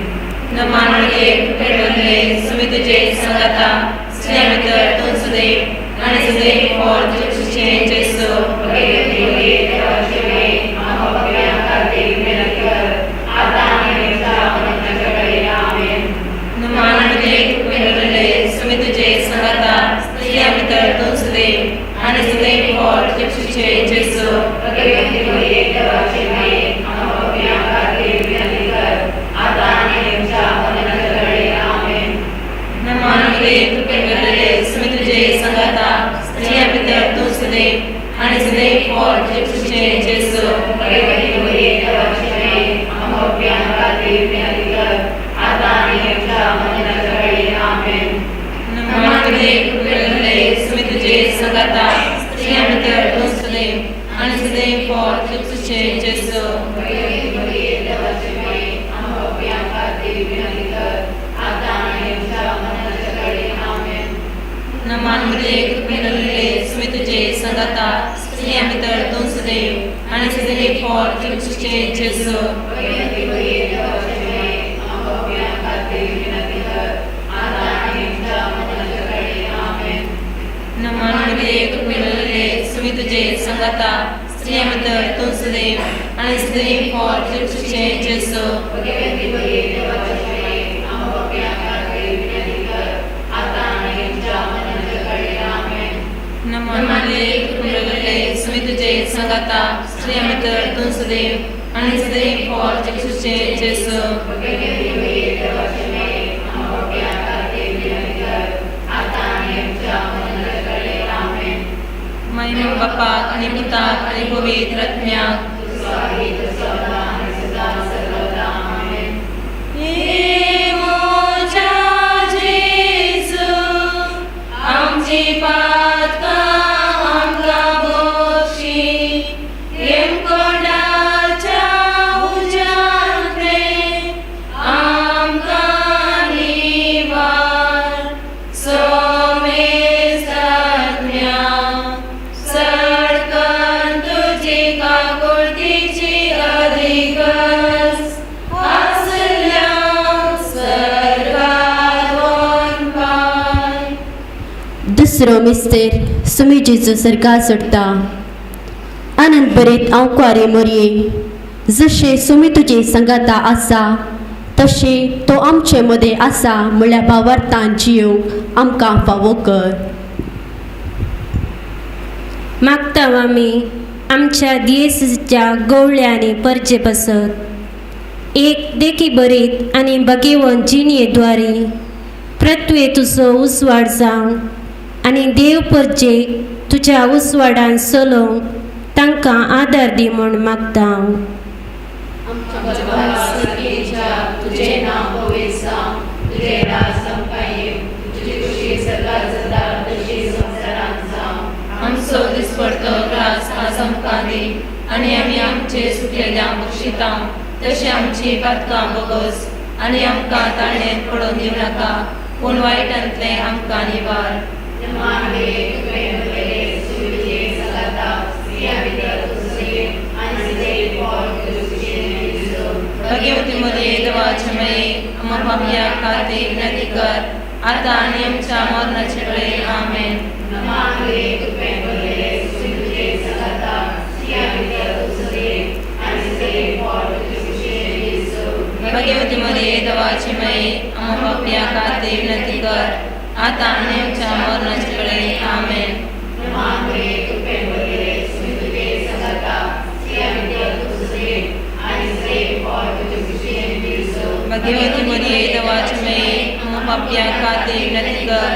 मारिये, कृपे भरले, सुमी तुझे संगाता, स्त्रियां भितर तूं सदैव आनी सदैव फळ तुजे कुशीचे जेजू. भगिनी मरिये, देवाचे माये, आमकां पापयां खातीर विनंती कर, आतां आनी आमच्या मरणाच्या घडयेक. आमेन. मारिये, कृपे भरले, सुमी तुझे संगाता, स्त्रियां भितर तूं सदैव आनी सदैव फळ तुजे कुशीचे जेजू. भगिनी मरिये, देवाचे माये, आमकां पापयां खातीर विनंती कर, आतां आनी आमच्या मरणाच्या घडयेक. आमेन. मारिये, कृपे भरले, सुमी तुझे संगाता, स्त्रियां भितर तूं सदैव आनी सदैव फळ तुजे कुशीचे जेजू. भगिनी मरिये, देवाचे माये, आमकां पापयां खातीर विनंती कर, आतां आनी आमच्या मरणाच्या घडयेक. आमेन. मारिये, कृपे भरले, सुमी तुझे संगाता, स्त्रियां भितर तूं सदैव आनी सदैव फळ तुजे कुशीचे जेजू. भगिनी मरिये, देवाचे माये, आमकां पापयां खातीर विनंती कर, आतां आनी आमच्या मरणाच्या घडयेक. आमेन. मारिये, कृपे भरले, सुमी तुझे संगाता, स्त्रियां भितर तूं सदैव आनी सदैव फळ तुजे कुशीचे जेजू. भगिनी मरिये, देवाचे माये, आमकां पापयां खातीर विनंती कर, आतां आनी आमच्या मरणाच्या घडयेक. आमेन. मारिये, कृपे भरले, सुमी तुझे संगाता, स्त्रियां भितर तूं सदैव आनी सदैव फळ तुजे कुशीचे जेजू. भगिनी मरिये, देवाचे माये, आमकां पापयां खातीर विनंती कर, आतां आनी आमच्या मरणाच्या घडयेक. आमेन. मारिये, कृपे भरले, सुमी तुझे संगाता, स्त्रियां भितर तूं सदैव आनी सदैव फळ तुजे कुशीचे जेजू. भगिनी मरिये, देवाचे माये, आमकां पापयां खातीर विनंती कर, आतां आनी आमच्या मरणाच्या घडयेक. आमेन. महिमा बापाक आनी पुताक आनी पवित्र आत्म्याक. स्वागी सदा आनी सदा सर्वदा. आमेन. हे म्हज्या जेजू, आमची पातकां आमकां बक्षी, हेमकोंडाच्या उज्यांतले आमकां निवार. सोमेस्तात्म्या, सडकन तुजी काकुळतीची अधिकस आसल्या सर्गात वनपाय. दुसरो मिस्तेर सुमी जेजू सर्गात सोडटा. आनंद बरीत हांव कुवारी मोरये, जशें सुमी तुजे संगाता आसा तशें तो आमचे मदें आसा म्हळ्या भावार्थान जियोवंक आमकां फावो कर. मागता आमी आमच्या दियेसीच्या गवळ्या आनी परजे पासत एक देखी बरीत आनी भगेवन जिणये द्वारी पृथ्वे तुजो उजवाड जावं आनी देव परजेक तुज्या उजवाडान चलोवंक तांकां आदार दी म्हूण मागता हांव. आमच्या बापा सर्गीच्या तुझे नाव पवित्र जावं, तुझे राज आमकां येवं, तुजी खुशी सर्गात जाता तशी संवसारांत जावं. आमचो दिसपडतो ग्रास आज आमकां दी आनी आमी आमचे सुकलेल्या बक्षिता तशें आमची पातकां बगस आनी आमकां ताळणेंत पडोवन दिवं नाका पूण वायटांतलें आमकां निवार. मानवे तुवें भरलेले सुविजे सगाता स्त्रिया भितर तूं सगळे आनी सगळे पोट तुजे कुशीन दिसो. भगवती मरिये देवाचे माये, आम्हा पापया खातीर विनंती कर आता आनी आमच्या मरणाचे वेळे. आमेन. मानवे तुवें भरलेले सुविजे सगाता स्त्रिया भितर तूं सगळे आनी सगळे पोट तुजे कुशीन दिसो. भगवती मरिये देवाची माये, आम्हा पापया खातीर विनंती कर आता आनी आमच्या मरणाचे वेळे. आमेन. मानवे तुवें भरलेले सुविजे सगाता स्त्रिया भितर तूं सगळे आनी सगळे पोट तुजे कुशीन दिसो. भगवती मरिये देवाची माये, आम्हा पापया खातीर विनंती कर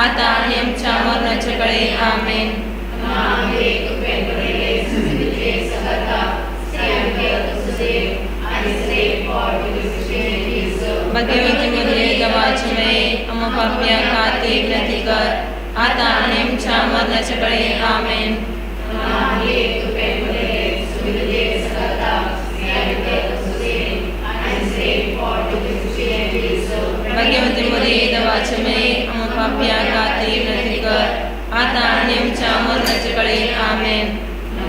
आता आनी आमच्या मरणाचे वेळे. आमेन. मानवे तुवें भरलेले सुविजे सगाता स्त्रिया भितर तूं सगळे आनी सगळे पोट तुजे कुशीन दिसो. भगवती मरिये देवाची माये, आम्हा पापया खातीर विनंती कर आता आनी आमच्या मरणाचे वेळे. आमेन. मानवे तुवें भरलेले सुविजे सगाता स्त्रिया भितर तूं सगळे आनी सगळे पोट तुजे कुशीन दिसो. भगवती मरिये देवाची माये, आम्हा पापया खातीर विनंती कर आता आनी आमच्या मरणाचे वेळे. आमेन.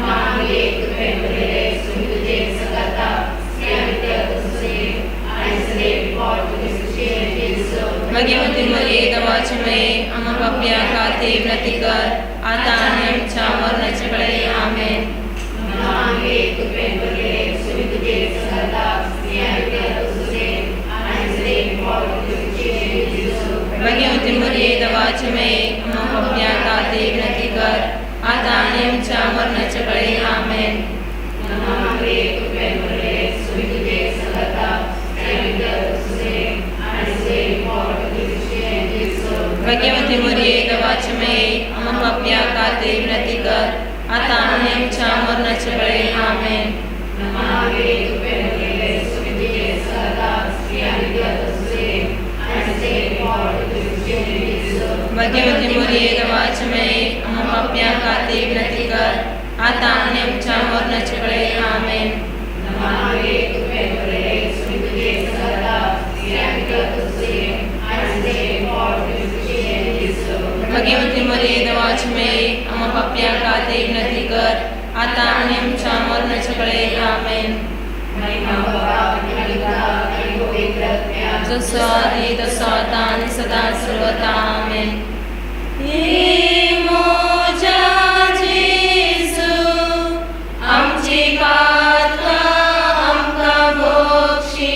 मानवे तुवें भरलेले सुविजे सगाता स्त्रिया भितर तूं सगळे आनी सगळे पोट तुजे कुशीन दिसो. भगवती मरिये देवाची माये, आम्हा पापया खातीर विनंती कर आता आनी आमच्या मरणाचे वेळे. आमेन. मानवे तुवें भरलेले सुविजे सगाता स्त्रिया भितर तूं सगळे आनी सगळे पोट तुजे कुशीन दिसो. भगवती मरिये देवाची माये, आम्हा पापया खातीर विनंती कर आता आनी आमच्या मरणाचे वेळे. आमेन. मानवे तुवें भरलेले सुविजे सगाता स्त्रिया भितर तूं सगळे आनी सगळे पोट तुजे कुशीन दिसो. भगवती मरिये देवाची माये, आम्हा पापया खातीर विनंती कर आता आनी आमच्या मरणाचे वेळे. आमेन. मानवे तुवें भरलेले सुविजे सगाता स्त्रिया भितर तूं सगळे आनी सगळे पोट तुजे कुशीन दिसो. भगवती मरिये देवाची माये, आम्हा पापया खातीर विनंती कर आता आनी आमच्या मरणाचे वेळे. आमेन. मानवे तुवें भरलेले सुविजे सगाता स्त्रिया भितर तूं सगळे आनी सगळे पोट तुजे कुशीन दिसो. भगवती मरिये देवाची माये, आम्हा पापया खातीर विनंती कर आता आनी आमच्या मरणाचे वेळे. आमेन. महिमा बाबा आनी पुता आनी पवित्र आत्म्याक, जसो आदी तसो आता आनी सदा सर्वता. आमेन. हे म्हज्या जेजू, आमची पातकां आमकां बक्षी,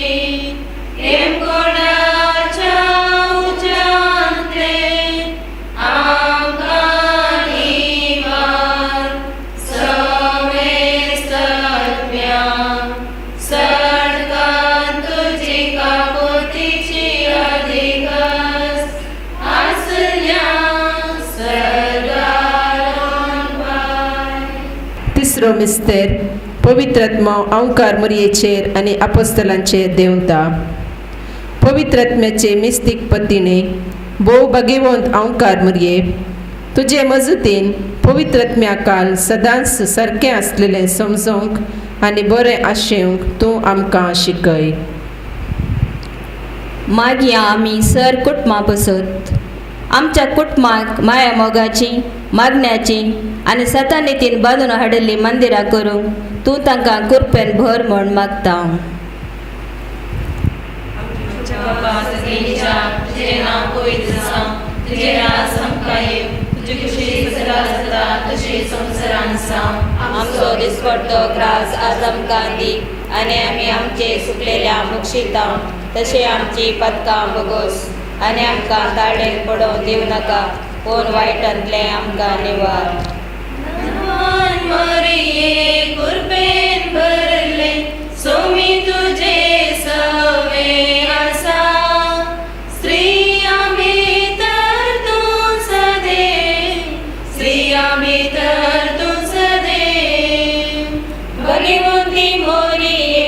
हेमकोणाच्या उज्यांतलें आमकां निवार. समेस्तत्म्या सडकान तुजी काकुतीची अधिकस आसल्या सर्गारान पाय. तिसरो मिस्तेर पवित्रात्मो अंकार मुरयेचेर आनी आपोस्तलांचेर देंवता. पवित्रात्म्याचे मिस्तीक पतीणे भोव भागेवंत अंकार मुरये, तुजे मजतीन पवित्रात्म्या काल सदांच सारकें आसलेलें समजूंक आनी बरें आशेवंक तूं आमकां शिकय. मागीर आमी सर कुटुंबां बसत आमच्या कुटुंबाक माया मोगाची मागण्याची आनी सतानितीन बांदून हाडिल्लीं मंदिरां करूंक तूं तांकां कृपेन भर म्हूण मागता. आमच्या बाबा सगळींच्या तुझे नाव पवित्र जावं, तुझे राज आमकां येवं, तुजी खुशी सदा जाता तशी संवसारान जावं. आमचो दिसपडतो ग्रास आज आमकां दी आनी आमी आमचे सुकलेल्या मुक्षिता तशें आमची पदकां बगोस आनी आमकां ताळेक पडोवंक दिवं नाका पूण वायटांतलें आमकां निवार. मरिये कृपेन भरले, सोमी तुझे सवे आसा, स्त्रिया भितर तूं सदैव, स्त्रिया भितर तूं सदैव. भगवंती मोरिये.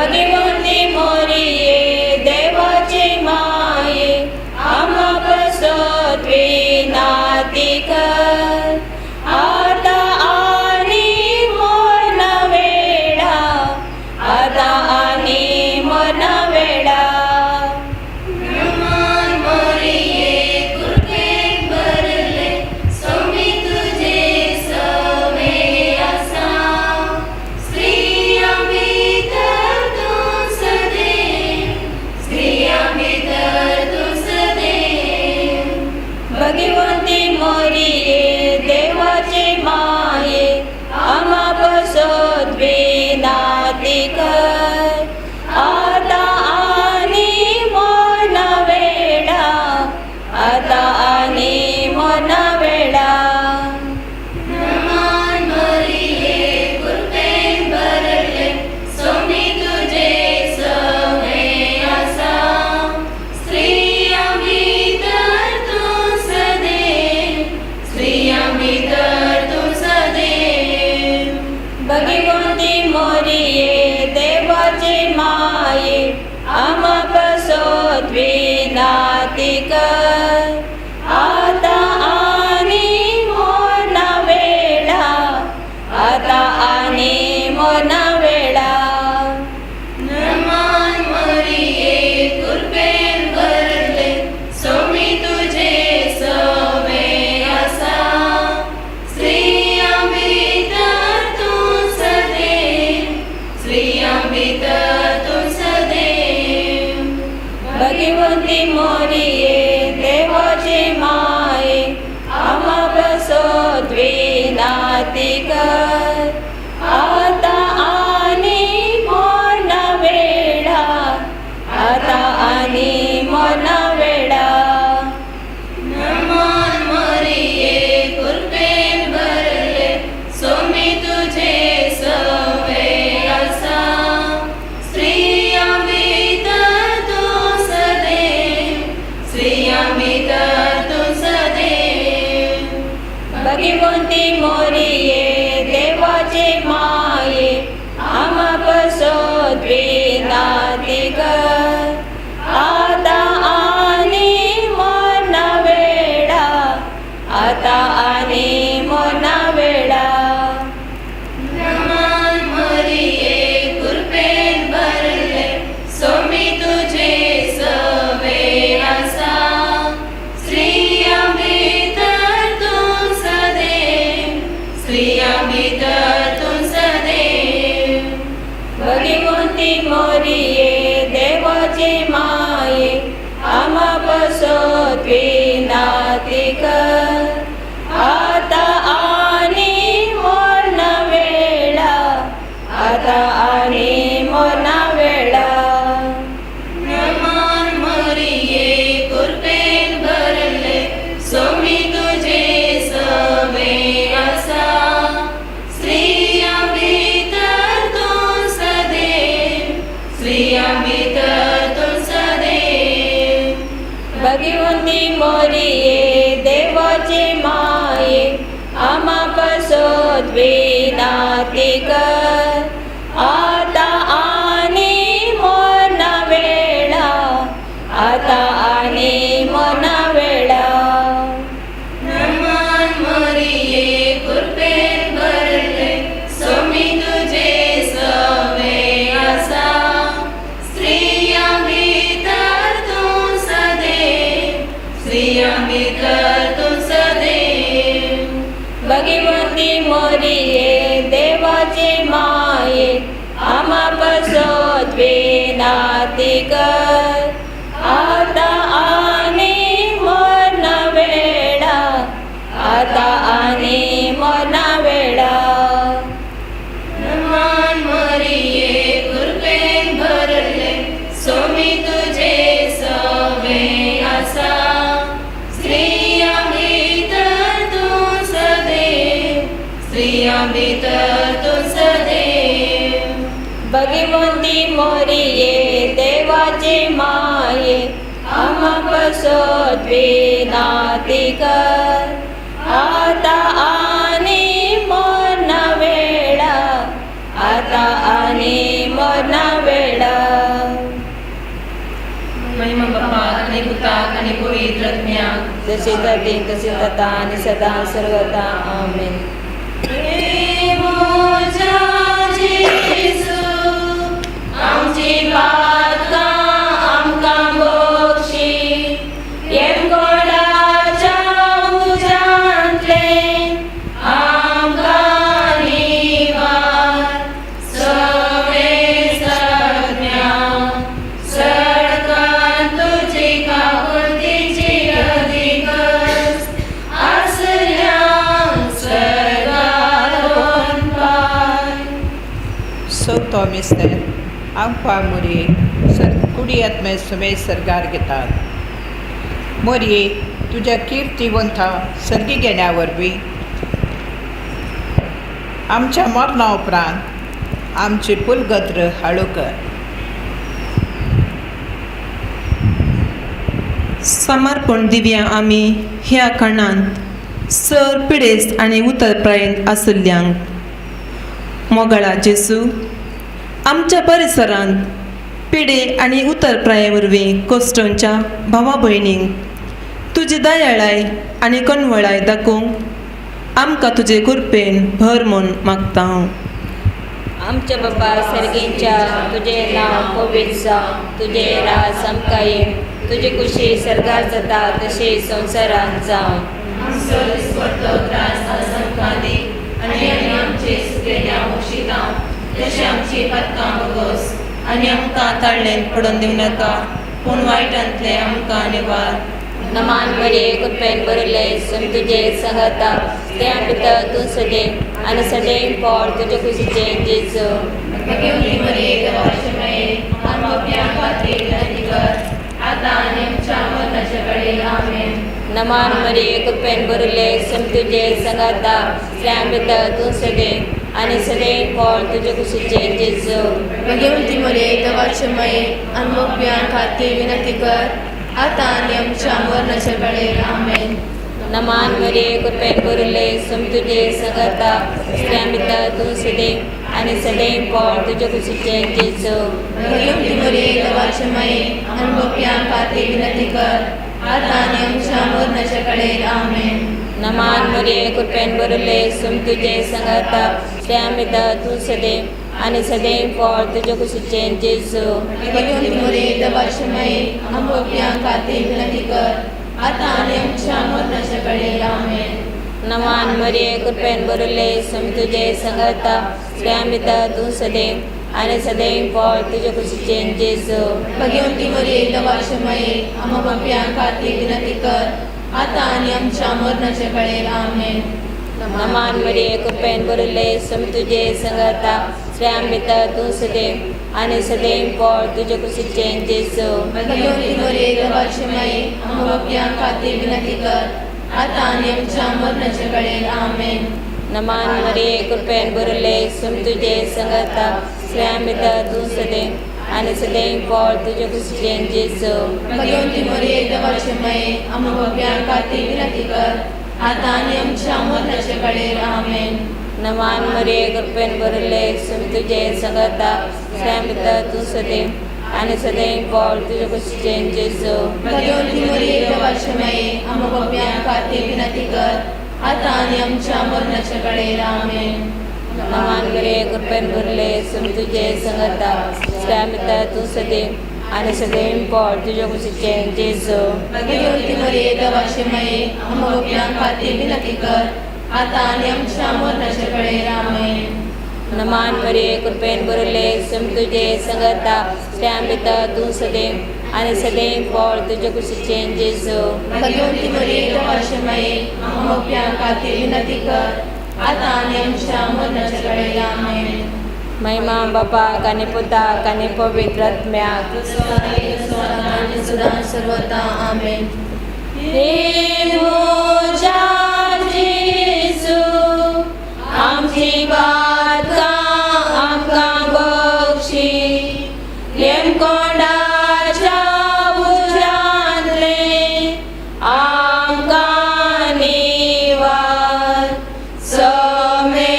भगवंती मोरये देवाची माये आमा पसत विनाती कर आता आनी मरना वेळा आता आनी मरना वेळा. नमान मोरये कृपेन भरले सोमी तुझे सवे आसा स्त्रियां भितर तूं सदैव स्त्रियां भितर तूं सदैव. भगवंती मोरये देवाचे माये आमा पसत विनाती कर आता आनी मरना वेळा आता आनी मरना वेळा. नमान मोरये कृपेन भरले सोमी तुझे सवे आसा स्त्रियां भितर तूं सदैव स्त्रियां भितर तूं सदैव. भगवंती मोरये देवाचे माये आमा पसत विनाती कर आता आनी मरना वेळा आता आनी मरना वेळा. नमान मोरये कृपेन भरले सोमी तुझे सवे आसा स्त्रियां भितर तूं सदैव स्त्रियां भितर तूं सदैव. भगवंती मोरये देवाचे माये आमा पसत विनाती कर आता आनी मरना वेळा आता आनी मरना वेळा. नमान मोरये कृपेन भरले सोमी तुझे सवे आसा स्त्रियां भितर तूं सदैव स्त्रियां भितर तूं सदैव. भगवंती मोरये देवाचे माये आमा पसत विनाती कर आता आनी मरना वेळा आता आनी मरना वेळा. नमान मोरये कृपेन भरले सोमी तुझे सवे आसा स्त्रियां भितर तूं सदैव स्त्रियां भितर तूं सदैव. भगवंती मोरये देवाचे माये आमा पसत विनाती कर आता आनी मरना वेळा आता आनी मरना वेळा. नमान मोरये कृपेन भरले सोमी तुझे सवे आसा स्त्रियां भितर तूं सदैव स्त्रियां भितर तूं सदैव. भगवंती मोरये देवाचे माये आमा पसत विनाती कर आता आनी मरना वेळा आता आनी मरना वेळा. नमान मोरये कृपेन भरले सोमी तुझे सवे आसा स्त्रियां भितर तूं सदैव स्त्रियां भितर तूं सदैव. भगवंती मोरये देवाचे माये आमा पसत विनाती कर आता आनी मरना वेळा आता आनी मरना वेळा. नमान मोरये कृपेन भरले सोमी तुझे सवे आसा स्त्रियां भितर तूं सदैव स्त्रियां भितर तूं सदैव. भगवंती मोरये देवाचे माये आमा पसत विनाती कर आता आनी मरना वेळा आता आनी मरना वेळा. जशी जाती तशी जाता आनी सदां सर्वता. आमेन. आमची पातकां आमकां बक्षी, येमकोंडाच्या उज्यांतलें आमकां निवार. समेस्तज्ञा सडकन तुजी काकुळतीची अदिकस आसल्या सर्गारोन पाय. चवथो मिस्तेर आमकां मोरये सर कुडियात्मे सुमे सरगार घेतात. मोरये, तुज्या किर्तिवंता सर्गी घेण्या वरवीं आमच्या मरणा उपरांत आमची पुलगत्र हाळू कर. समर्पण दिवया आमी ह्या खणांत सर पिडेस्त आनी उतरप्रायेंत आशिल्ल्यांक. मोगाळा जेसू, आमच्या परिसरांत पिडे आनी उतरप्राये वरवीं कोश्टोंच्या भावा भयणींक तुजी दयाळाय आनी कनवळाय दाखोवंक आमकां तुजे कृपेन भर म्हूण मागता हांव. आमच्या बाबा सर्गींच्या, तुजें नांव पवित्र जावं, तुजें राज आमकां येवं, तुजी खुशी सर्गार जाता तशी संवसारांत जावं. आमचो दिसपट्टो ग्रास आज आमकां दी आनी आमी आमचे सुकलेल्या बक्षिता तशें आमची पातकां बगोस आनी आमकां ताळ्ळेन पडून दिवं नाका, पूण वायटांतलें आमकां निवार. नमान मरिये, कृपेन भरिल्ले, सम तुजे संगता, स्त्रियां भितर तूं सदैव आनी सदैव फळ तुजे कुशीचें जेजू. भगवती मरिये, देवाचे माये, आमकां पाप्यां खातीर विनंती कर, आतां आनी आमच्या मरणाच्या वेळेर. आमेन. नमान मरिये, कृपेन भरिल्ले, सम तुजे संगता, स्त्रियां भितर तूं सदैव आनी सदैव फळ तुजे कुशीचें जेजू. भगवती मरिये, देवाचे माये, आमकां पाप्यां खातीर विनंती कर, आतां आनी आमच्या मरणाच्या वेळेर. आमेन. नमान मरिये, कृपेन भरिल्ले, सम तुजे संगता, स्त्रियां भितर तूं सदैव आनी सदैव फळ तुजे कुशीचें जेजू. भगवती मरिये, देवाचे माये, आमकां पाप्यां खातीर विनंती कर, आतां आनी आमच्या मरणाच्या वेळेर. आमेन. नमान मरिये, कृपेन भरिल्ले, सम तुजे संगता, स्त्रियां भितर तूं सदैव आनी सदैव फळ तुजे कुशीचें जेजू. भगवती मरिये, देवाचे माये, आमकां पाप्यां खातीर विनंती कर, आतां आनी आमच्या मरणाच्या वेळेर. आमेन. नमान मरिये, कृपेन भरिल्ले, सम तुजे संगता, स्त्रियां भितर तूं सदैव आनी सदैव फळ तुजे कुशीचें जेजू. भगवती मरिये, देवाचे माये, आमकां पाप्यां खातीर विनंती कर, आतां आनी आमच्या मरणाच्या वेळेर. आमेन. नमान मरिये, कृपेन भरिल्ले, सम तुजे संगता, स्त्रियां भितर तूं सदैव आनी सदैव फळ तुजे कुशीचें जेजू. भगवती मरिये, देवाचे माये, आमकां पाप्यां खातीर विनंती कर, आतां आनी आमच्या मरणाच्या वेळेर. आमेन. नमान मरिये, कृपेन भरिल्ले, सम तुजे संगता, स्त्रियां भितर तूं सदैव आनी सदैव फळ तुजे कुशीचें जेजू. भगवती मरिये, देवाचे माये, आमकां पाप्यां खातीर विनंती कर, आतां आनी आमच्या मरणाच्या वेळेर. आमेन. नमान मरिये, कृपेन भरिल्ले, सम तुजे संगता, स्त्रियां भितर तूं सदैव आनी सदैव फळ तुजे कुशीचें जेजू. भगवती मरिये, देवाचे माये, आमकां पाप्यां खातीर विनंती कर, आतां आनी आमच्या मरणाच्या वेळेर. आमेन. नमान मरिये, कृपेन भरिल्ले, सम तुजे संगता, स्त्रियां भितर तूं सदैव आनी सदैव फळ तुजे कुशीचें जेजू. भगवती मरिये, देवाचे माये, आमकां पाप्यां खातीर विनंती कर, आतां आनी आमच्या मरणाच्या वेळेर. आमेन. नमान मरिये, कृपेन भरिल्ले, सम तुजे संगता, स्त्रियां भितर तूं सदैव आनी सदैव फळ तुजे कुशीचें जेजू. भगवती मरिये, देवाचे माये, आमकां पाप्यां खातीर विनंती कर, आतां आनी आमच्या मरणाच्या वेळेर. आमेन. महिमा बापाक आनी पुताक आनी पवित्र आत्म्याक. आनी सदां सर्वता. आमेन. हे म्हज्या जेजू, आमची पातकां आमकां बक्षी, येमकोंडाच्या उज्यांतलें आमकां निवार. समेस्तज्ञा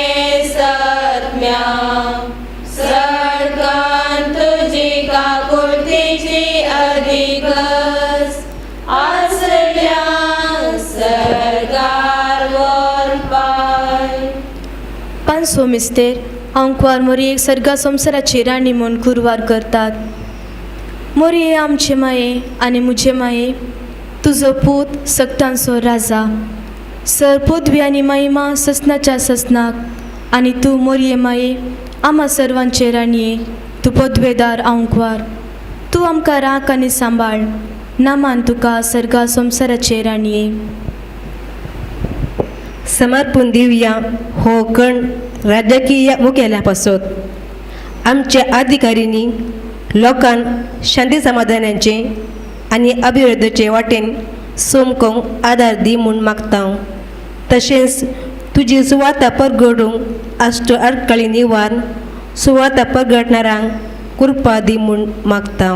सडकन तुजी काकुळतीची अदिकस आसल्या पांचवो मिस्तेर आंकवार मोरयेक सर्गा संवसाराची राणी म्हूण कुरवार करतात. मोरये आमचे माये आनी मुजे माये, तुजो पूत सगटांचो राजा, सर पदवी आनी महिमा ससनाच्या ससनाक, आनी तूं मोरये माये आमा सर्वांचे राणये, तूं पदवेदार आंकवार, तूं आमकां राख आनी सांबाळ, नामान तुका सर्गा संवसाराचे राणये. समर्पून दिवया हो गण राजकीय मुखेल्या पासत आमच्या अधिकारींनी लोकांक शांती समाधानाचे आनी अभिवृद्धीचे वाटेन सोमकोंक आदार दी म्हूण मागता. तशेंच तुजी सुवाता परगडूंक आश्ट आडखळी निवार सुवाता परगटणारांक कृपा दी म्हूण मागता.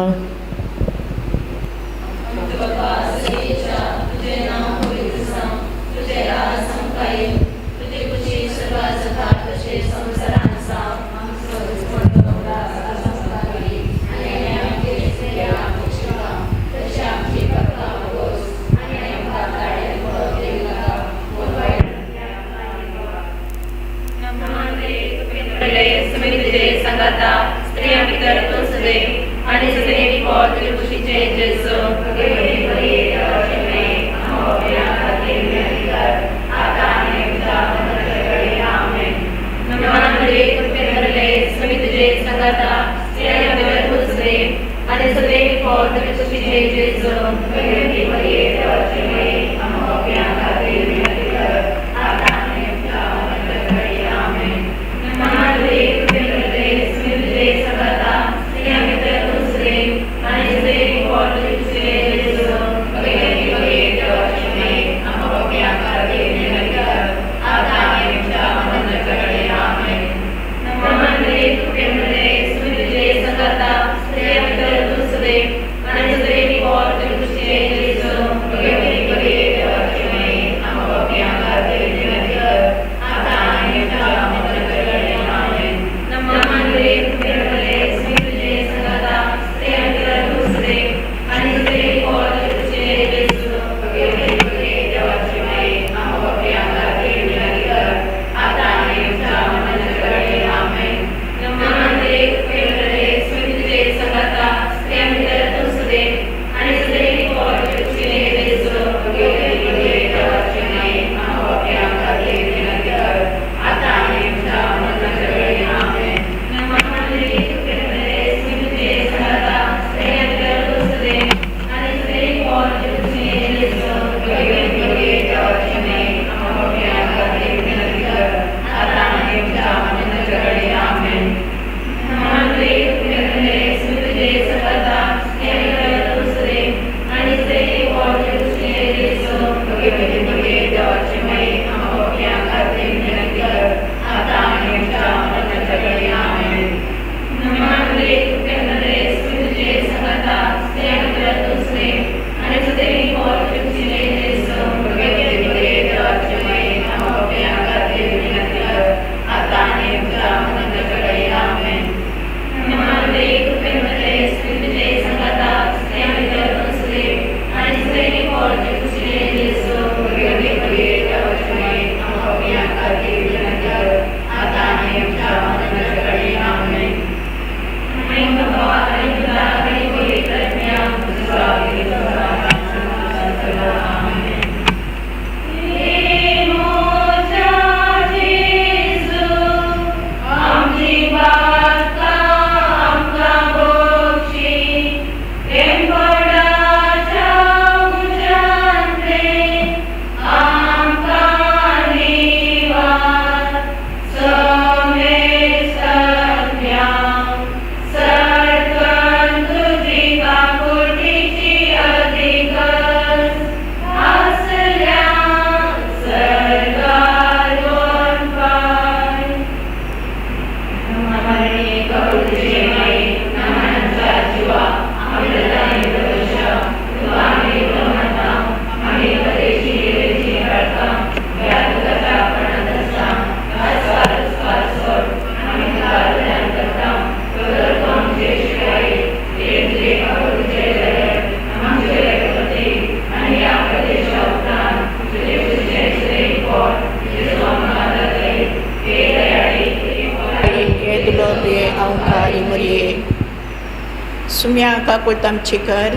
सुम्या काकुळट आमची कर.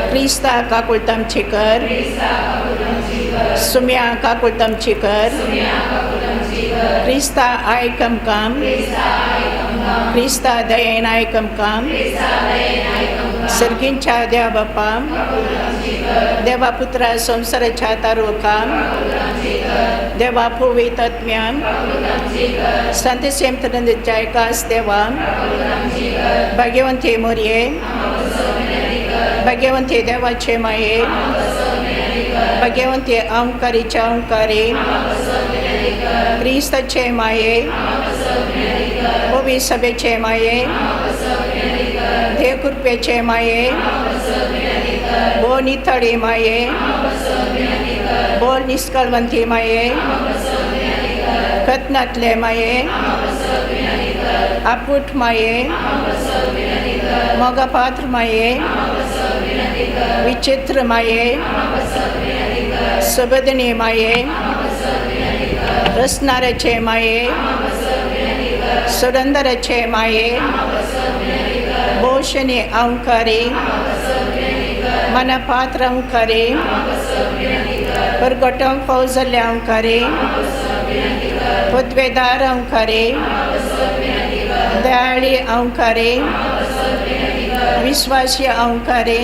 क्रिस्ता काकुळट आमची कर. सुम्या काकुळट आमची कर. क्रिस्ता आयक आमकां. क्रिस्ता दयेन आयक आमकां. सर्गींच्या देवा बापा, देवा पुत्रा संवसाराच्या तारुका, देवा पवित्र आत्म्या, संत सेमतनंदच्या एकाच देवा, भाग्यवंती मोरये, भाग्यवंती देवाचे माये, भाग्यवंती अंकारीच्या अंकारे, क्रिस्ताचे माये, पवित्र सभेचे माये, देव कृपेचे माये, बो नितळी माये, बो निष्कळवंती माये, कत्नातले माये, आपूट माये, मोगापात्र माये, विचित्र माये, सबदनी माये, रसणाऱ्याचे माये, सुरंदराचे माये, भोषणी अंकारे, मनपात्र अंकारे, परगटोंक फौजल्ले अंकारे, पदवेदार अंकारे, दयाळी अंकारे, विश्वासी अंकारे,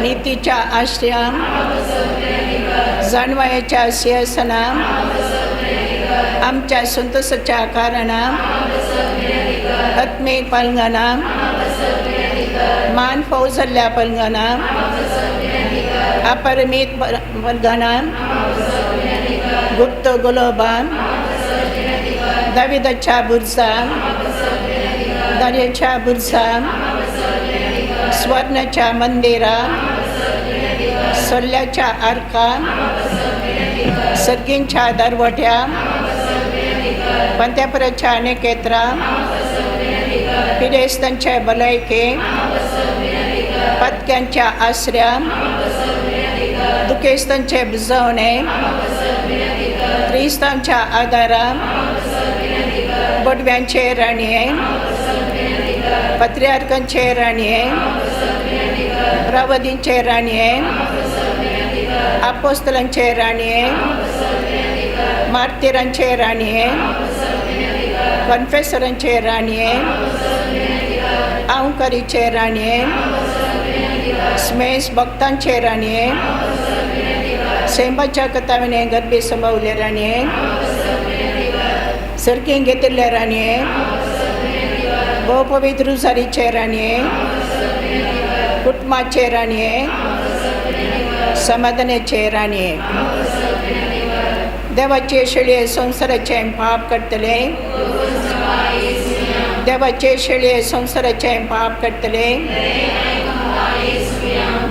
नीतीच्या आश्रया, जाणवायाच्या सिंहासना, आमच्या संतोषाच्या कारणा, आत्मीक पालंगना, मान फौजल्ल्या पलंगना, अपरिमित पलंगना, गुप्त गुलोबा, दाविदाच्या बुरजा, दर्याच्या बुरजा, स्वर्णाच्या मंदिरा, सोल्ल्याच्या आरका, सर्गींच्या दरवट्या, पंत्यापराच्या निकेत्रा, पिडेस्तांच्या बलायके, पत्क्यांच्या आसऱ्या, दुखेस्तांचे बुजवणे, क्रिस्तांच्या आदारा, बोडव्यांचे राणये, पत्र्यार्कांचे राणये, प्रवदींचे राणये, आपोस्तलांचे राणये, मार्तिरांचे राणये, कन्फेसरांचे राणये, अंकरीचे राणये, स्मेश भक्तांचे राणये, सेंबाच्या कथाविने गर्भी संभवले राणये, सर्गीं घेतिल्ले राणये, भोवपवित्र रुजारीचे राणये, कुटुंबाचे राणये, समाधानाचे राणये, देवाचे शेळये संवसाराचे पाप करतले, देवाचे शेळये संवसाराचे पाप करतले,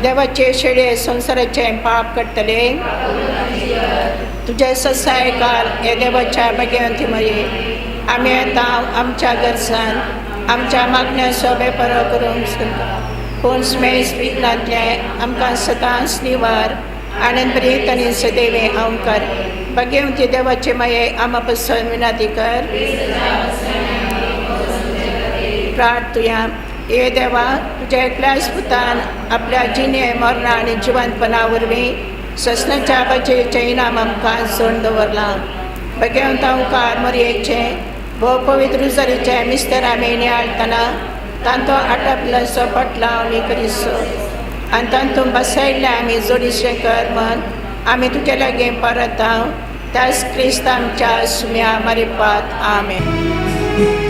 देवाचे शेळये संवसाराचे पाप करतले. तुझे ससायकाल हे देवाच्या भाग्यवंती मये, आमी येता आमच्या गरजान आमच्या मागण्या सोबे परो करूंक, पूण स्मेस विघ्नांतले आमकां सदांच निवार. आनंदप्रीत आनी सदैवे अंकर भाग्यवंती देवाचे माये आमा पसून विनंती कर. प्रार्थुया. हे देवा, तुझ्या एकल्याच पुतान आपल्या जिणे मरणा आनी जिवंतपणा वरवीं ससनाच्या बाचेचें इनाम आमकां सोड दवरलां. भगवंता उपकार मरयेचे भोव पवित्र रुजारीचे मिस्तर आमी नियाळतना तांचो आटापल्याचो पटला आमी करिसो आनी तातूंत बसयल्ले आमी जोडीशें कर म्हण आमी तुजे लागीं परत हांव त्याच क्रिस्त आमच्या सुम्या मरिपात. आमेन.